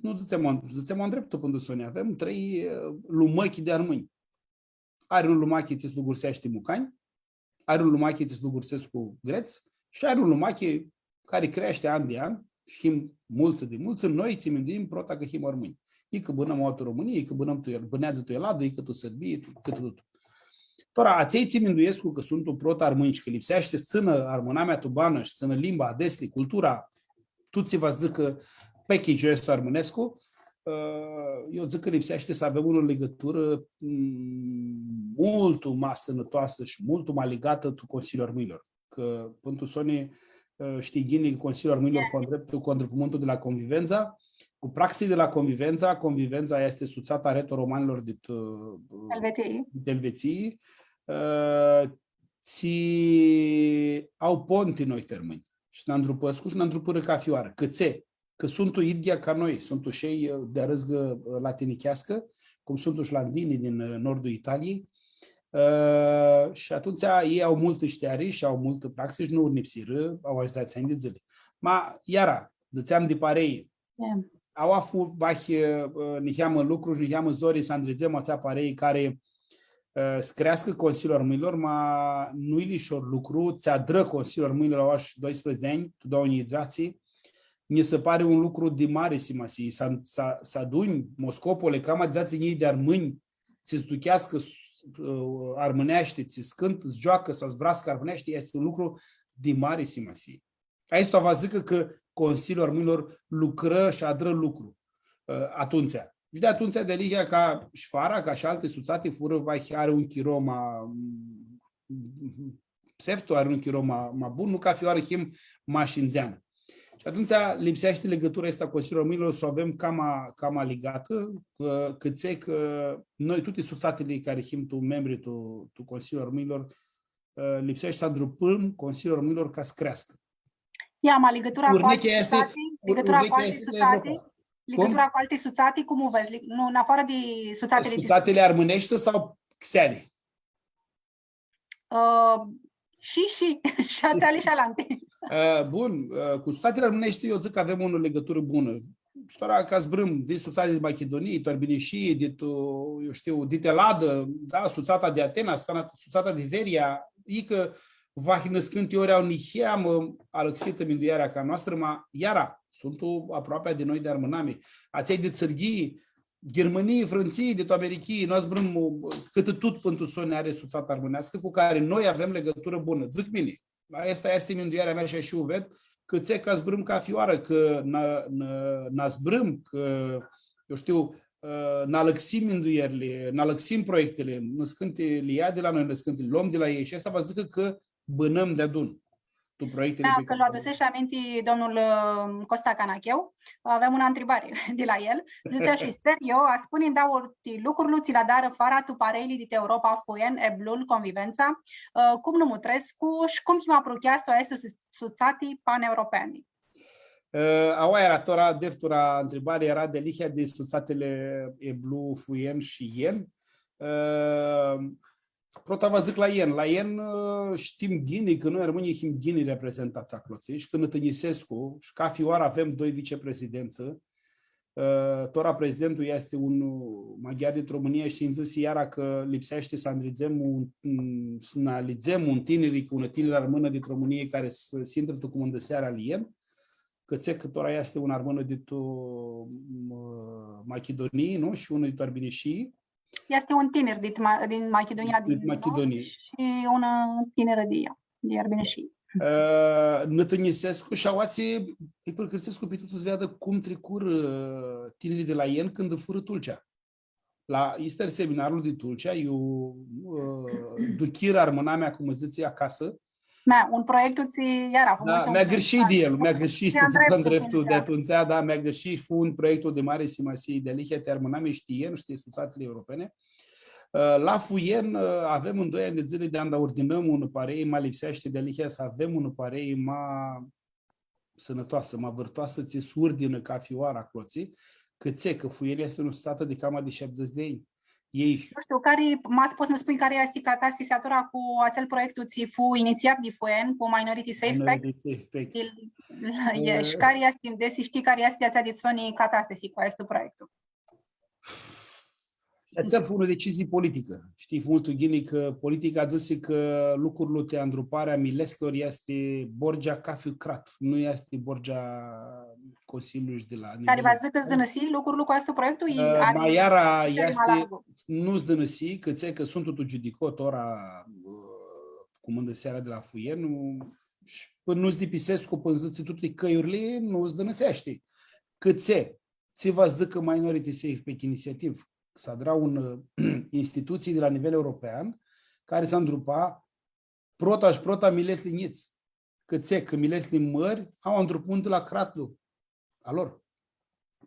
nu dzãtsem, dzãtsem andreptu pãn tu soni, avem trei, ã, lumãchi di armãnj. Ari un lumachi tsi s-lugurseashti mucanj, ari un lumachi tsi s-lugursescu grets shi ari un lumachi cari creashti an di an, shi him multsã di multsã, noi tsi minduim prota cã him armãnj. I cã bãnãm aoa tu Romãnii, i cã bãnãm tu el, bãneadzã tu Eladã, i cã tu Sãrbia, i cã tu, cã tu, tu. Tora, atselj tsi minduescu cã suntu prota armãnj shi cã lipseashti s-tsãnã armãnamea tu banã shi s-tsãnã limba, adetsli, cultura, tut tsi va s-dzãcã package-ul aestu armãnescu, ã, eu dzãc cã lipseashti s-avem unã ligãturã, mm, multu ma sãnãtoasã shi multu ma ligatã tu Consiliul Armãnjlor. Cã, pãn tu soni, ã, shtii ghini cã Consiliul Armãnjlor fu ndreptu cu andrupãmintul di la Convivenza, cu praxi di la Convivenza. Convivenza easti sutsata a retoromanjlor dit, ã, Elvetsii. Dit Elvetsii. Ã, tsi au ponti noi ti armãnj. Shi nã andrupãscu shi nã andrupãrã cafi oarã. Cãtse? Cã suntu idyea ca noi, suntu shi elj, ã, di arãzgã, ã, latinicheascã, cum suntu shi landinii din, ã, nordul Italiei. Ã, shi atumtsea elj au multã shteari shi au multã praxi shi nu urnipsirã, au ashi dzatsi anj di dzãli. Ma, iara, dzãtseam di parei, aua fu, vahi, ã, niheamã lucru shi niheamã zori s-andridzem atsea parei cari, ã, s-creascã Consiliul Armãnjlor, ma nu-i lishor lucru, tsi adrã Consiliul Armãnjlor la aoa shi doisprãdzatsi di anj, tu doauã njilji dzatsi, nji si pari un lucru di mari simasii, s-, s-, s-adunj Moscopole, cama dzatsi njilji di armãnj, tsi s-ducheascã, s-, ã, armãneashti, tsi s-cãntã, s-gioacã, s-zburascã armãneashti, easti un lucru di mari simasii. Aestã va dzãcã cã Consiliul Armãnjlor lucrã shi adrã lucru, ã, atumtsea. Shi di atumtsea dealihea ca shi Fara, ca shi alti sutsati, furã, vahi, ari un chiro ma, pseftu, ari un chiro ma, ma bun, nu cafi oarã him ma shi ndzeanã. Shi atumtsea lipseashti ligãtura aestã cu Consiliul Armãnjlor s-u avem cama, cama ligatã, cã, cãtse cã noi, tuti sutsatili cari him tu membri tu, tu Consiliul Armãnjlor, ã, lipseashti s-andrupãm Consiliul Armãnjlor ca s-creascã. Ia, ma ligãtura cu alti sutsati, ligãtura cu alti sutsati, ligãtura cu alti sutsati, cum u vedz? Li-, nu, în afară de sutsatele... Sutsatili armãneshti sau xeani? Ã, shi, shi, shi atseali shi alanti. Ã, bun, ã, cu sutsatili armãneshti, eu dzãc cã avem unã ligãturã bunã. Shi tora ca zburãm di sutsati di Machidunii, tu Arbinishii, di tu, eu shtiu, di Teladã, da, sutsata di Atena, sutsata, sutsata di Veria, icã vahi nãscãnti ori au niheamã alãxitã minduearea ca a noastrã, ma iara, suntu aproapea di noi di armãnami. Atselj di Sãrghii, Ghirmãnii, Frãntsii, di tu Americhii, noi zburãm, ã, cãtã tut pãn tu soni ari sutsata armãneascã cu cari noi avem ligãturã bunã. Dzãc mini, aestã easti minduearea mea shi ashi u ved, cãtse ca zburãm cafi oarã, cã nã, nã, nã zburãm, cã, eu shtiu, ã, nã alãxim minduerli, nã alãxim proiectili, nãscãnti li ia di la noi, nãscãnti li lom di la elj shi aestã va dzãcã cã bãnãm deadun tu proiectili. Da, pi cã cari lu aduseshi aminti domnul, ã, Costa Canacheu, avem unã ntribari di la el. Dzãtsi ashi: Sergio, spuni-nj dauã ti lucrurli tsi li adarã Fara tu pareili dit Europa, FUEN, EBLUL, Convivenza, ã, cum nã mutrescu shi cum him aprucheats tu aestã su-, sutsati paneuropeani? Ã, aua eara, tora, deftura ntribari eara dealihea di sutsatili EBLUL, FUEN shi IEN. Ã, prota va dzãc la IEN. La IEN, ã, shtim ghini cã noi armãnjlji him ghini reprezentats aclotsi shi cã nã tinjisescu shi cafi oarã avem doi viceprezidentsã. Ã, tora prezidentul easti un, ã, maghiar dit Romãnia shi nji dzãsi iara cã lipseashti s-andridzem un, un, s-nã alidzem un tinir, unã tinirã armãnã dit Romãnia cari s-, s-intrã tu cumãndãsearea al IEN, cãtse cã tora easti unã armãnã dit, ã, Machidunii, nu? Shi unã dit Arbinishii. Easti un tinir dit Ma-, din Machidunia, din Machidunia. Nord shi unã tinirã di ea, di Arbinishii. Ã, nã tinjisescu shi aoatsi lji pãlãcãrsescu pi tuts s-veadã cum tricurã, ã, tinirlji di la IEN cãndu furã Tulcea. La, easti seminarlu di Tulcea, iu, ã, duchirã armãnamea, cum dzãtsi, acasã, Da, un proiectu tsi iara fu multu... Da, mi-agãrshii di el, mi-agãrshii, s-dzãc ndreptul, di atumtsea, da, mi-agãrshii, fu un proiectu di mari simasii, dealihea ti armãnami, shtii, nu shtii, sutsatili europene. Ã, la FUEN, ã, avem un doi anj di dzãli di anda urdinãm unã parei, ma lipseashti dealihea s-avem unã parei ma sãnãtoasã, ma vãrtoasã, tsi s-urdinã cafi oarã aclotsi, cãtse cã FUEN easti unã sutsatã di cama di shaptidzãts di anj. Ei... Nu shtiu, cari, ma s-pots s-nã spunj cari easti catastisea tora cu atsel proiectu tsi fu initsiat di FUEN, cu Minority Safe Pack? Minority Safe Pack. Il-, e, shi cari easti, desi shtii cari easti atsea dit soni catastasi cu aestu proiectu? Atsea fu unã decizii politicã. Shtii multu ghini cã politica dzãsi cã lucrul ti andruparea mileshtilor easti borgea cafiui crat, nu easti borgea Consiliului shi di la... Cari va dzãcã cã s-dãnãsi lucrul cu aestu proiectu? Ã, ma iara easti, nu s-dãnãsi, cãtse cã suntu tu giudico tora, ã, cumãndãsearea di la FUEN, nu, shi pãnã nu s-dipisescu, pãnã dzãtsi tuti cãljurli, nu s-dãnãseashti. Cãtse, tsi va dzãcã Minority Safe Pack initiative? s-adra un, ã, institutsii di la nivel european, cari s-andrupa prota shi prota miletsli njits. Cãtse, cã miletsli mãri au andrupãmãntã la cratlu a lor.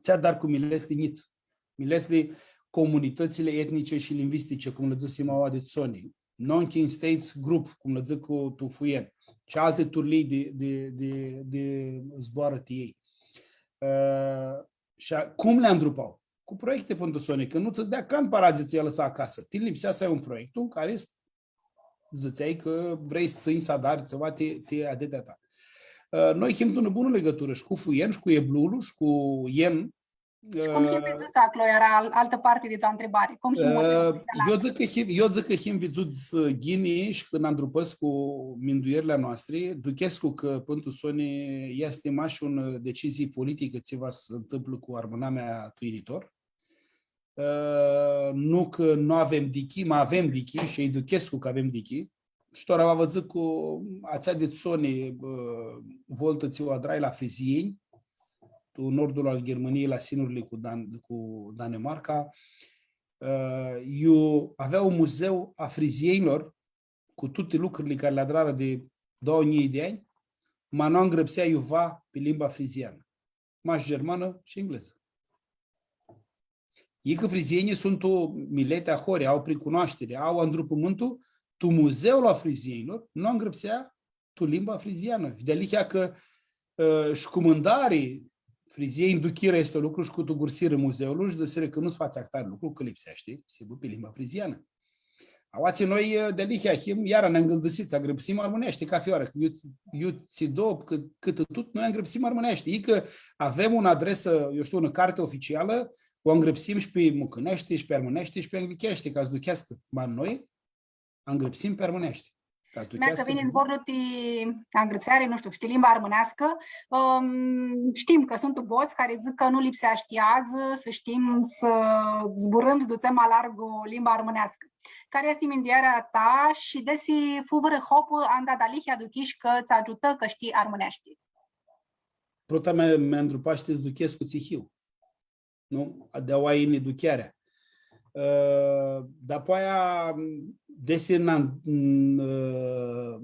Tsi adari cu miletsli njits? Miletsli, comunitãtsli etnice shi lingvistice, cum lã dzãsim aua di soni, non-kin states group, cum lã dzãc tu Fuieni, shi alti turlii di, di, di, di zboarã ti elj. Ã, shi a, cum li andrupau? Cu proiecti pãn tu soni, cã nu tsã dea can paradz tsi lji alãsa acasã. Ti lipsea s-ai un proiectu cari dzãtseai cã vrei s-tsãnj s-adari tsiva ti, ti adetea ta. Ã, noi him tu unã bunã ligãturã shi cu Fuieni, shi cu Eblulu, shi cu Ien. Shi cum him, ã, vidzuts aclo, eara al-, altã parti di tu ntribari. Cum him, ã, model, eu dzãc cã him, eu dzãc cã him vidzuts, ã, ghini shi cã nã andrupãscu minduierli a noastri, duchescu cã pãn tu soni easti mash unã, ã, decizii politicã tsi va s-ntãmplã cu armãnamea tu yinitor. Ã, nu cã nu avem dichi, ma avem dichi shi elj duchescu cã avem dichi. Shi tora va vã dzãc cu atsea di soni, ã, voltã tsi u adrai la Frizieni, tu nordul al Ghirmãniei, la sinurli cu Dan-, cu Danemarca. Ã, iu avea un muzeu a frizienilor, cu tuti lucrili cari li adrarã di doauã njilji di anj, ma nu angrãpsea iuva pi limba frizianã. Mash germanã shi englezã. Icã frizienjlji suntu mileti ahoryea, au pricunoashtiri, au andrupãmãntu, tu muzeul a frizienjlor nu angrãpsea tu limba frizianã. Shi dealihea cã, ã, shi cumãndari frizienj duchirã aestu lucru shi cutugursirã muzeulu shi dzãsirã cã nu s-fatsi ahtari lucru, cã lipseashti s-hibã pi limba frizianã. Aoatsi noi, ã, dealihea him, iara nã angãldãsits, angrãpsim armãneashti cafi oarã, cã iu, iu tsi do, cã, cãtã tut, noi angrãpsim armãneashti. Icã avem unã adresã, eu shtiu, unã carti oficialã, u angrãpsim shi pi mucãneashti, shi pi armãneashti, shi pi anglicheashti, ca s-ducheascã. Ma noi angrãpsim pi armãneashti. Ca s-ducheascã. Mea, cã vini zborlu ti angrãpseari, nu shtiu, shi ti limba armãneascã, ãm, shtim cã suntu bots cari dzãc cã nu lipseashti adzã s-shtim s-zburãm, s-dutsem ma largu limba armãneascã. Cari easti minduearea ta shi desi fu vãrã hopã anda dealihea duchish cã tsã agiutã cã shtii armãneashti? Prota mea, mi andrupashti s-duchescu tsi hiu. Nu? Di aoa yini duchearea. Ã, dapoaia, desi n-, n-, ã,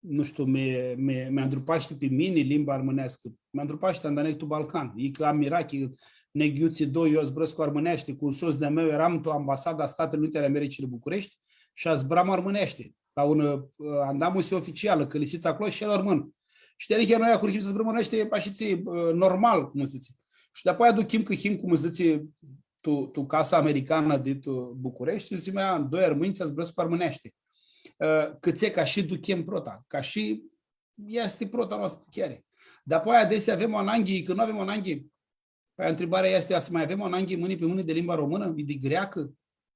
nu shtiu, mi, mi, mi andrupashti pi mini limba armãneascã. Mi andrupashti anda neg tu Balcan. Icã am mirachi, neg iutsido, eu zburãscu armãneashti, cu un sots di-a meu earam tu ambasada Statele Unite ale Americii la Bucureshti shi zburam armãneashti. La unã, ã, andamusi oficialã, cã lipsea aclo shi el armãn. Shi dealihea noi ahurhim s-zburãm armãneashti, ashitsi, ã, normal, cum s-dzãtsi. Shi dapoaia aduchim cã him, cum s-dzãtsi, tu, tu casa americanã di tu Bucureshti, dzãtsem, „A, doi armãnj tsi zburãscu armãneashti.” Ã, cãtse, ca shi duchem prota, ca shi easti prota noastrã ducheari. Dapoaia adesea avem ananghi, cã nu avem ananghi. Pãi, ntribarea easti, a s-ma avem ananghi mãni pi mãni di limba românã, i di greacã,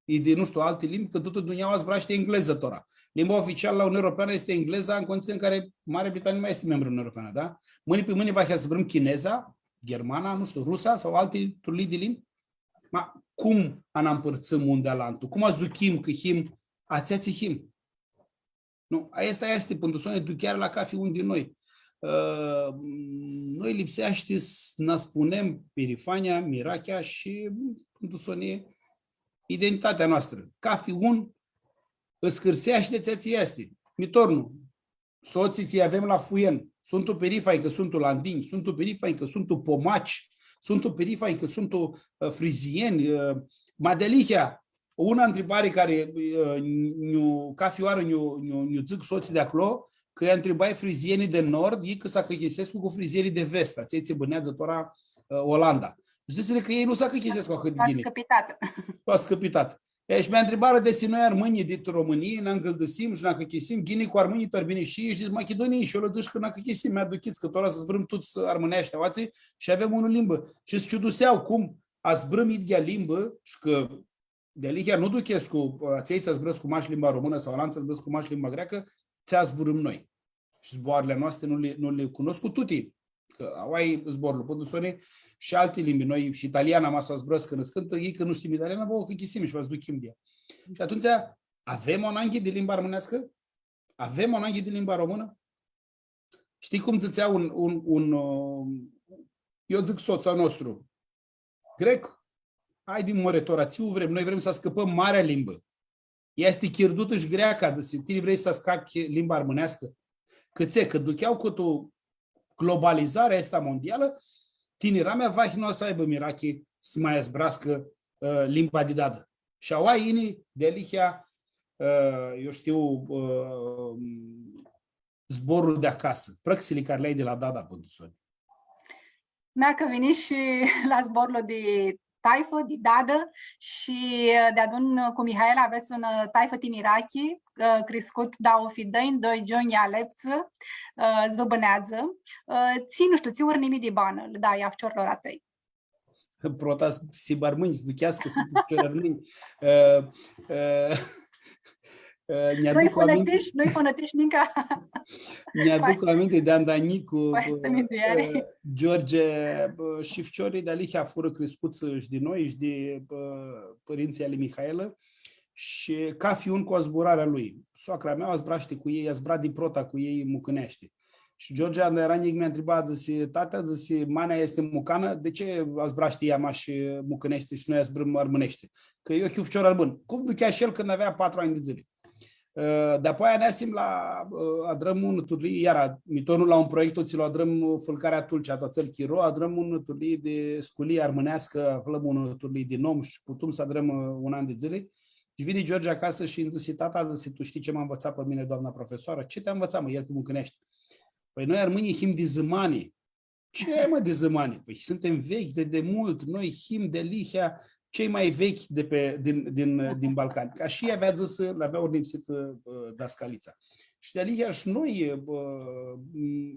i di, nu shtiu, alti limbi, cã tutã dunjaua zburashti englezã tora. Limba oficialã la Uniunea Europeanã easti engleza, în condiții în care Marea Britanie nu mai este membră în Uniunea Europeană, da? Mãni pi mãni va s-zburãm chineza, germana, nu shtiu, rusa sau alti turlii di limbi? Ma cum va nã ampãrtsãm un di alantu? Cum va s-duchim cã him atsea tsi him? Nu, aestã easti, pãn tu soni, duchearea la cafi un di noi. Ã, noi lipseashti s-nã spunem pirifania, mirachea shi, pãn tu soni, identitatea noastrã. Cafi un s-hãrseashti di tsi easti. Mi tornu, sotslji tsi avem la Fuieni, suntu pirifanj cã suntu landinj, suntu pirifanj cã suntu pomaci, suntu pirifanj cã suntu, ã, frizieni, ã, ma dealihea, unã ntribari cari, ã, nj-u, cafi oarã nj-u, nj-u, nj-u dzãc sotslji di aclo, cã lj-antribai frizienii di nord, elj cã s-achicãsescu cu frizienii di vest, atselj tsi bãneadzã tora, ã, Olanda. Shi dzãsirã cã elj nu s-achicãsescu ahãt di ghini. Scãpitatã. Scãpitatã. E, shi mi ntribarã desi noi armãnjlji di Romãnii nã angãldãsim shi nã achicãsim ghini cu armãnjlji, tu Arbinishii shi di Machidunii. Shi eu lã dzãsh cã nã achicãsim, mi aduchits, cã tora s-zburãm tuts armãneashti aoatsi shi avem unã limbã. Shi s-ciuduseau cum a zburãm idyea limbã shi cã dealihea nu duchescu, ã, atselj tsi zburãscu mash limba românã sau alantsã tsi zburãscu mash limba greacã, tsi zburãm noi. Shi zboarãli a noastri nu li, nu li cunoscu tuti. Cã aoa e zborlu, pãn tu soni, shi alti limbi, noi shi italiana, ma s-u zburãscu nãscãntsã, elj cã nu shtim italiana, va u achicãsim shi va s-duchim di ea. Shi atumtsea, avem unã ananghi di limba armãneascã? Avem unã ananghi di limba românã? Shtii cum dzãtsea un, un, un, ã, eu dzãc sots a nostru, grec, Haidi, more, tora, tsi vrem? Noi vrem s-ascãpãm marea limbã. Ea easti chirdutã shi greacã, dzãsi, tini vrei s-ascapi limba armãneascã? Cãtse, cã duchea cã tu globalizarea aestã mondialã, tiniramea vahi nu va s-aibã mirachi s-ma zburascã, ã, limba di dadã. Shi aua yini dealihea, ã, eu shtiu, ã, zborlu di acasã, prãxili cari li ai di la dada, pãn tu soni. Mea cã vini shi la zborlu di taifã, di dadã shi, ã, deadun cu Mihaela avets unã, ã, taifã tinirachi, ã, criscut dauã fidãnj, doi gionj aleptsã, ã, s-vã bãneadzã. Ã, tsi, nu shtiu, tsi urnimii di banã lã dai a ficiorlor a tãi? Prota s-, s-hibã armãnj, s-ducheascã, suntu ficiori armãnj. Ã, ã, ã, nj-aduc aminti, nu-i fãnãtish, nu-i fãnãtish nica. Nj-aduc aminti di anda njicu, ã, George, ã, shi ficiorlji dealihea furã criscuts shi di noi shi di, ã, pãrintsãlj ali Mihaela. Shi cafi un cu zburarea lui. Soacra mea zburashti cu elj, zbura di prota cu elj mucãneashti. Shi George, anda eara njic, mi ntriba, dzãsi, „Tata”, dzãsi, „ma-nea easti mucanã, di tsi zburashti ea mash mucãneashti shi noi zburãm armãneashti? Cã eu hiu ficior armãn.” Cum duchea shi el cãndu avea patru anj di dzãli. Ã, dapoaia neasim la, ã, adrãm unã turlii, iara, mi tornu la un proiectu, tsi lu adrãm, ã, Fãlcarea Tulcea, tu atsel chiro, adrãm unã turlii di sculii armãneascã, aflãm unã turlii di nom shi putum s-adrãm, ã, un an di dzãli. Shi vini George acasã shi nji dzãsi, „Tata”, dzãsi, „tu shtii tsi m-anvãtsa pi mini doamna profesoarã?” „Tsi ti anvãtsa, mã?” El cã mucãneashti. „Pãi noi armãnjlji him di zãmani.” „Tsi ai, mã, di zãmani?” „Pãi suntem vechi de, de mult, noi him dealihea cei mai vechi de pe, din, din, din Balcani.” Ca shi avea dzãsã, l-avea urnipsitã, ã, dascalitsa. Shi dealihea shi noi, ã,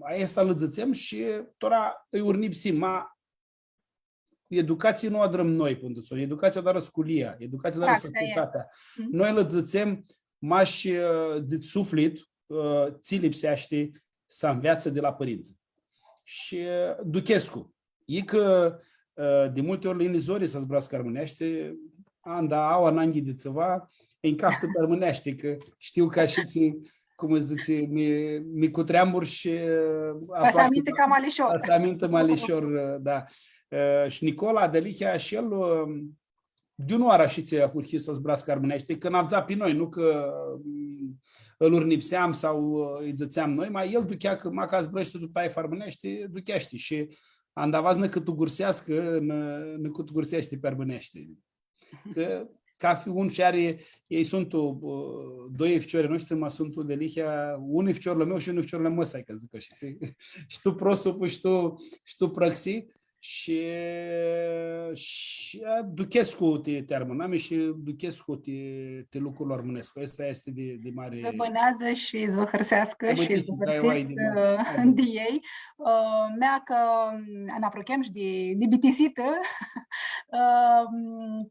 aestã lã dzãtsem shi tora lji urnipsim, ma educatsii nu adrãm noi, pãn tu soni, educatsia u adarã sculia, educatsia u adarã societatea. Noi lã dzãtsem mash, ã, dit suflit, ã, tsi lipseashti s-anveatsã di la pãrintsã. Shi, ã, duchescu. I cã, ã, di multi ori lã yini zori s-zburascã armãneashti, anda au ananghi di tsiva, nj-caftã pi armãneashti, cã shtiu cã ashitsi, cum s-dzãtsi, mi, mi cutreambur shi, ã, va s-amintã cama lishor. Va s-amintã ma lishor, ã, da. Ã, shi Nicola dealihea shi el, ã, di unã oarã ashitsi ahurhi s-zburascã armãneashti, cã nã avdza pi noi, nu cã, mm, lj-urnipseam sau, ã, lji dzãtseam noi, ma el duchea cã, ma cã zburãshti tu taifã armãneashti, ducheashti shi anda va s-nã cutugurseascã, nã, nã cutugurseashti pi armãneashti. Cã cafi un shi ari, elj suntu, ã, doi ficiori a noshtri, ma suntu dealihea, un ficior a meu shi un ficior a mã-sai, ca s-dzãc ashi, shtii? Shi tu prosop, shi tu, shi tu prãxi, shi, shi, ã, duchescu ti, ti armãnami shi duchescu ti, ti lucrul armãnescu. Aestã easti di, di mari. Vã bãneadzã shi s-vã hãrseascã shi s-vã hãrsits, ã, di elj. Ã, mea cã, ã, nã apruchem shi di, di bitisitã, ã,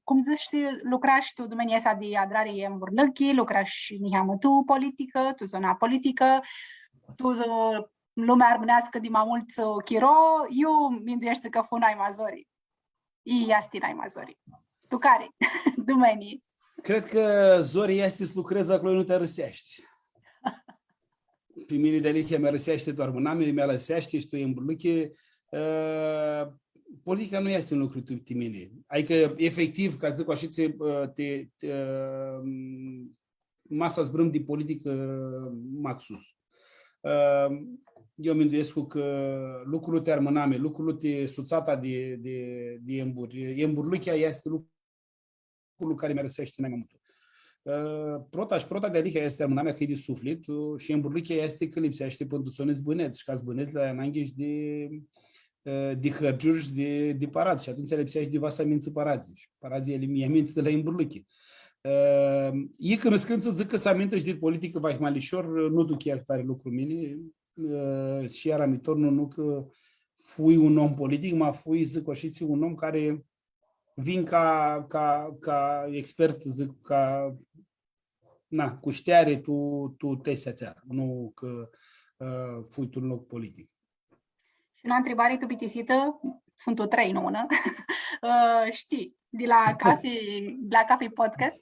cum dzãts, shi lucrash tu domenia aestã di adrari emburlãchi, lucrash niheamã tu politicã, tu zona politicã, tu, ã, lumea armãneascã di ma multu, ã, chiro, iu mindueshti cã fu nai ma zori? I easti nai ma zori? Tu cari domenii? Cred cã zori easti s-lucredz aclo iu nu ti arãseashti. Pi mini dealihea mi arãseashti tu armãnami, mi arãseashti shi tu emburlãchi. Ã, politica nu easti un lucru tu, ti mini. Adicã, efectiv, ca s-dzãc ashi, tsi, ã, ti, ti, ã, ma s-zburãm di politicã maxus. Ã, eu minduescu cã lucrul ti armãnami, lucrul ti sutsata di, di, di embur-, emburlãchea easti lucrul cari mi arãseashti nai ma multu. Ã, prota shi prota dealihea easti armãnamea, cã e di suflit, ã, shi emburlãchea easti cã lipseashti pãn tu soni s-bãnedz, shi ca s-bãnedz ai ananghi shi di, ã, di hãrgiuri shi di, di paradz. Shi atumtsea lipseashti di iuva s-amintsã paradzlji. Shi paradzlji lji amintsã di la emburlãchi. Ã, i cãnãscãntsã dzãc cã s-amintã shi di politicã, vahi ma lishor, nu duchea tari lucru mini, ã, shi iara mi tornu, nu cã fui un om politic, ma fui, dzãc ashi, un om cari vin ca, ca, ca expert, dzãc, ca, na, cu shteari tu, tu ti atsea, nu cã, ã, fui tu un loc politic. Shi unã ntribari tu bitisitã, suntu trei, nu unã. Ã, shtii, di la cafi, di la cafi podcast,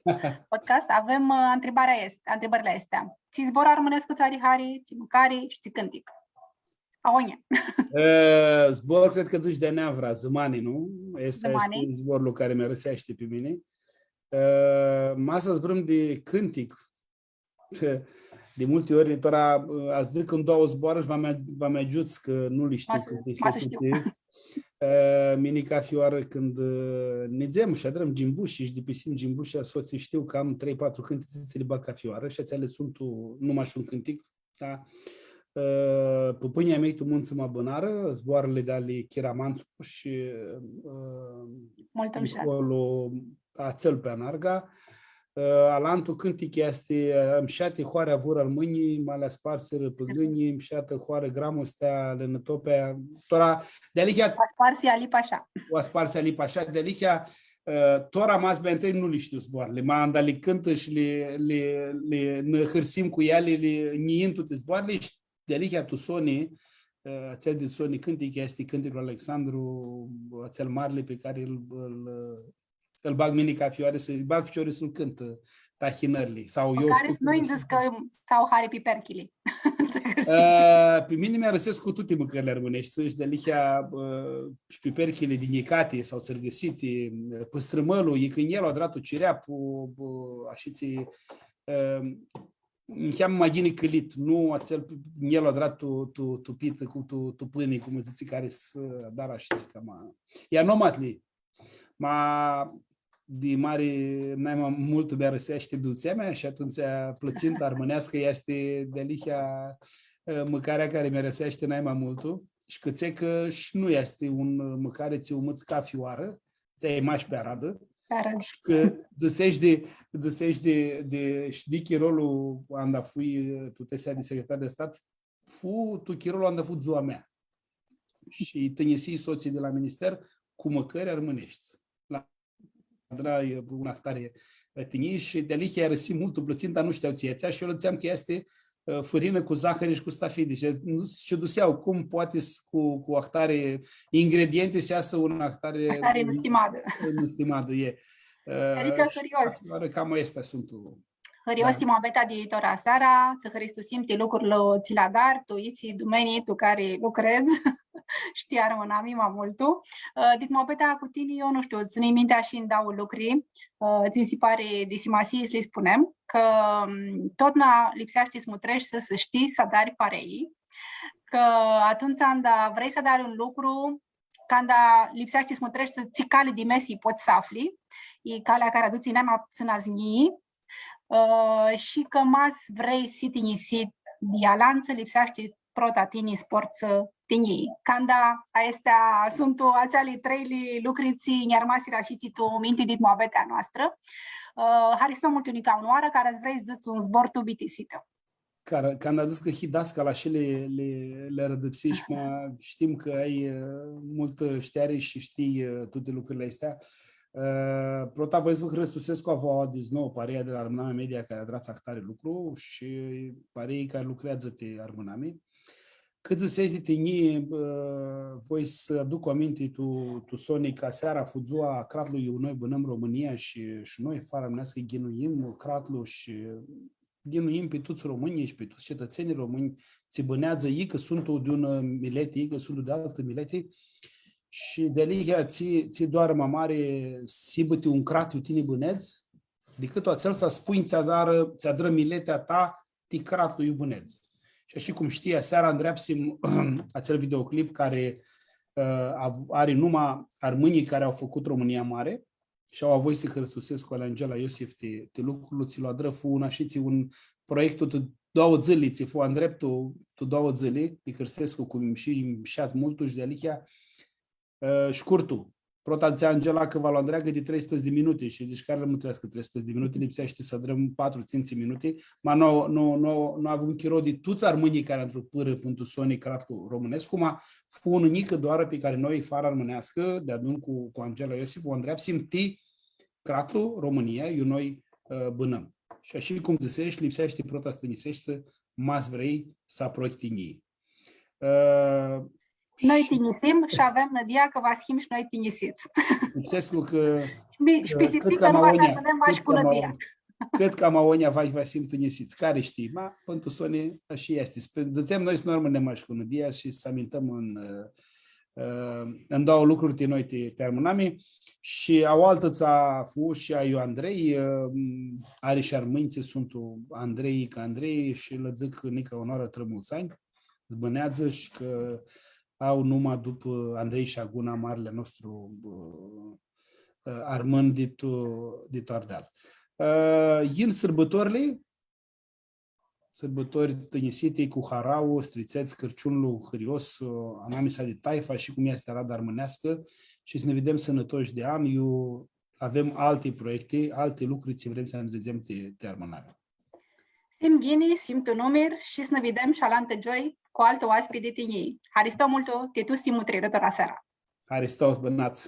podcast, avem, ã, ntribarea aestã, ntribãrli aesti. Tsi zbor armãnescu tsã ari hari, tsi mãcari shi tsi cãntic? Aonja. E, zbor, cred cã dzãts di aneavra, Zãmani, nu? Aestu easti zborlu cari mi arãseashti pi mini. E, ma s-zburãm di cãntic, di multi ori, tora, a dzãc tu doauã zboarã shi va mi, va mi agiuts cã nu li shtiu. Ma s-, cãntic, ma s-shtiu. E, mini cafi oarã cãndu, e, nidzem shi adrãm gimbushi shi dipisim gimbushi, sotslji shtiu cã am trei, patru cãntitsi tsi li bag cafi oarã shi atseali suntu, nu mash un cãntic, da? E, Pãpãnjlji a mei tu muntsã ma bãnarã, zboarãli di ali Chira Mantsu shi, e, Multu mushat. Nicolu, atsel pi anarga. E, alantu cãntic easti, e, mshati hoari avurã armãnjlji, ma li asparsirã pãgãnjlji, mshatã hoarã gramustea, li nã topea. Tora, dealihea u asparsi Ali Pasha. U asparsi Ali Pasha, dealihea, e, tora ma s-mi ntreb, nu li shtiu zboarãli. Ma anda li cãntã shi li, li, li, nã hãrsim cu eali, li, nji yin tuti zboarãli shi dealihea tu soni, e, atsel di soni cãntic easti cãnticlu Alexandru, atsel marli pi cari lu, lu, lu bag mini cafi oarã, s-lji bag ficiorlji s-lu cãntã tahinãrli. Sau eu... Mãcari s-nu-nj dzãts cã ts-au hari piperchili. E, pi mini mi arãsescu tuti mãcãrli armãneshti, shi dealihea, e, shi piperchili di njicati sau tsãrgãsiti, e, pãstrãmãlu, icãnjelu adrat tu cireapã, e, ashitsi, e, niheamã ma ghini cãlit, nu atsel pi-, njelu adrat tu, tu, tu pitã, cu, tu, tu pãni, cum dzãtsi, cari s-adarã shi dzãc cama. E anomatli. Ma di mari, nai ma multu mi arãseashti dultseamea shi atumtsea plãtsinta armãneascã easti dealihea, e, mãcarea cari mi arãseashti nai ma multu. Shi cãtse cã shi nu easti un, e, mãcari tsi u mãts cafi oarã, tsi ai mash pi aradã. Pi aradã. Shi cã dzãsesh di, dzãsesh di, di, shi di chirolu anda fui, e, tu T S A di secretar di stat, fu tu chirolu anda fu dzua mea. Shi tinjisii sotslji di la minister cu mãcãri armãneshti. Li adrai, e, unã ahtari, e, tinjii shi dealihea arãsi multu plãtsinta, nu shtiau tsi easti, shi eu lã dzãtseam cã easti, e, fãrinã cu zahãri shi cu stafidi. Shi nu s-ciudusea cum poati s-, cu, cu ahtari ingredienti s-easã unã ahtari, ahtari nãstimadã. Nãstimadã, e. E, adicã shi hãrios. Cam aesti suntu. Hãrios ti muabetea di tora seara, tsã hãristusim ti lucrurli tsi li adari, tu itsi dumenii tu cari lucredz, shtii armãnami ma multu. Ã, dit muabetea cu tini, eu nu shtiu, tsãnj minti shi ndauã lucri, ã, tsi nji si pari di simasii s-li spunem, cã, m, totna lipseashti s-mutreshti s-, s-shtii s-adari parei, cã atumtsea anda vrei s-adari un lucru, canda lipseashti s-mutreshti tsi cali di mesi pots s-afli, i calea cari adutsi nai ma putsãnã znjii, ã, shi cã ma s-vrei s-hii tinjisit di alantsã, lipseashti prota tini s-portsã tinjii. Canda aestea suntu atseali treili lucri tsi nj-armasirã shi tsi tu minti dit muabetea a noastrã. Ã, haristo multu nica unãoarã, cari s-vrei s-dzãts un zbor tu bitisitã. Cara, canda dzãts cã hii dascal, ashi li, li, li arãdãpseshti, ma shtim cã ai, ã, multã shteari shi shtii, ã, tuti lucrili aesti. Ã, prota voi s-vã hãristusescu a voauã di znou, pareia di la Armãnamea Media, cari adrats ahtari lucru shi pareii cari lucreadzã ti Armãnami. Cãt dzãsesh di tinjii, ã, voi s-aduc aminti tu, tu soni cã seara fu dzua a cratlu iu noi bãnãm Romãnia shi, shi noi, fara armãneascã, ghinuim cratlu shi ghinuim pi tuts romãnjlji shi pi tuts cetãtsenjlji romãnj, tsi bãneadzã, i cã suntu di unã mileti, i cã suntu di altã mileti, shi dealihea tsi, tsi doarã ma mari s-hibã ti un crat iu tini bãnedz, dicãt atsel s-spunj tsi adarã, tsi adrã miletea ta ti cratlu iu bãnedz. Shi ashi cum shtii, asearã andreapsim atsel videoclip cari, ã, av-, ari numa Armãnjlji cari au fãcut Romãnia mari, shi au a voi s-hãristusescu ali Angela Iosif ti, ti lucrul tsi lu adrã, fu un ashitsi, un proiectu tu doauã dzãli, tsi fu andreptu tu doauã dzãli, lji hãrsescu cum shi mshat multu shi dealihea, ã, shcurtu. Prota dzãtsea Angela cã va lu andreagã di treisprãdzatsi di minuti shi dzãsh, cari lã mutreascã treisprãdzatsi di minuti, lipseashti s-adrãm patru, tsintsi minuti, ma nu, nu, nu, nu avum chiro di tuts armãnjlji cari andrupãrã pãn tu soni cratlu romãnescu, ma fu unã njicã doarã pi cari noi, fara armãneascã, deadun cu, cu Angela Iosif, u andreapsim ti cratlu Romãnia, iu noi, ã, bãnãm. Shi ashi cum dzãsesh, lipseashti prota s-tinjiseshti, ma s-vrei s-aprochi tinjii. Ã, noi shi tinjisim shi avem nãdia cã va s-him shi noi tinjisits. Lipsescu cã, shi mi-, shi cã, pistipsii cã nu va s-armãnem mash cu nãdia. Cãt cama agonjea va, va s-him tinjisits, cari shtii, ma, pãn tu soni, ashi easti. Dzãtsem noi s-nu armãnem mash cu nãdia shi s-amintãm tu, ã, ã, tu doauã lucruri ti noi ti, ti armãnami. Shi aoaltã tsi fu shi a lui Andrei, ã, ari shi armãnj tsi suntu Andrei, ca Andrei, shi lã dzãc nica unãoarã trã multsã anj, s-bãneadzã shi cã au numa dupã Andrei Shaguna, marli a nostru, ã, ã, armãn di tu, di tu Ardeal. Ã, yin sãrbãtorli, sãrbãtori tinjisiti cu harauã, s-tritsets Cãrciunlu hãrios, ã, anamisa di taifa shi cum easti arada armãneascã shi s-nã videm sãnãtoshi di an, iu avem alti proiecti, alti lucri tsi vrem s-andridzem ti, ti armãnami. S-him ghini, s-him tu numir shi s-nã videm shi alantã gioi cu altã oaspi di tinjii. Haristo multu, ti tuts tsi mutrirã tora seara. Haristo, bãnats!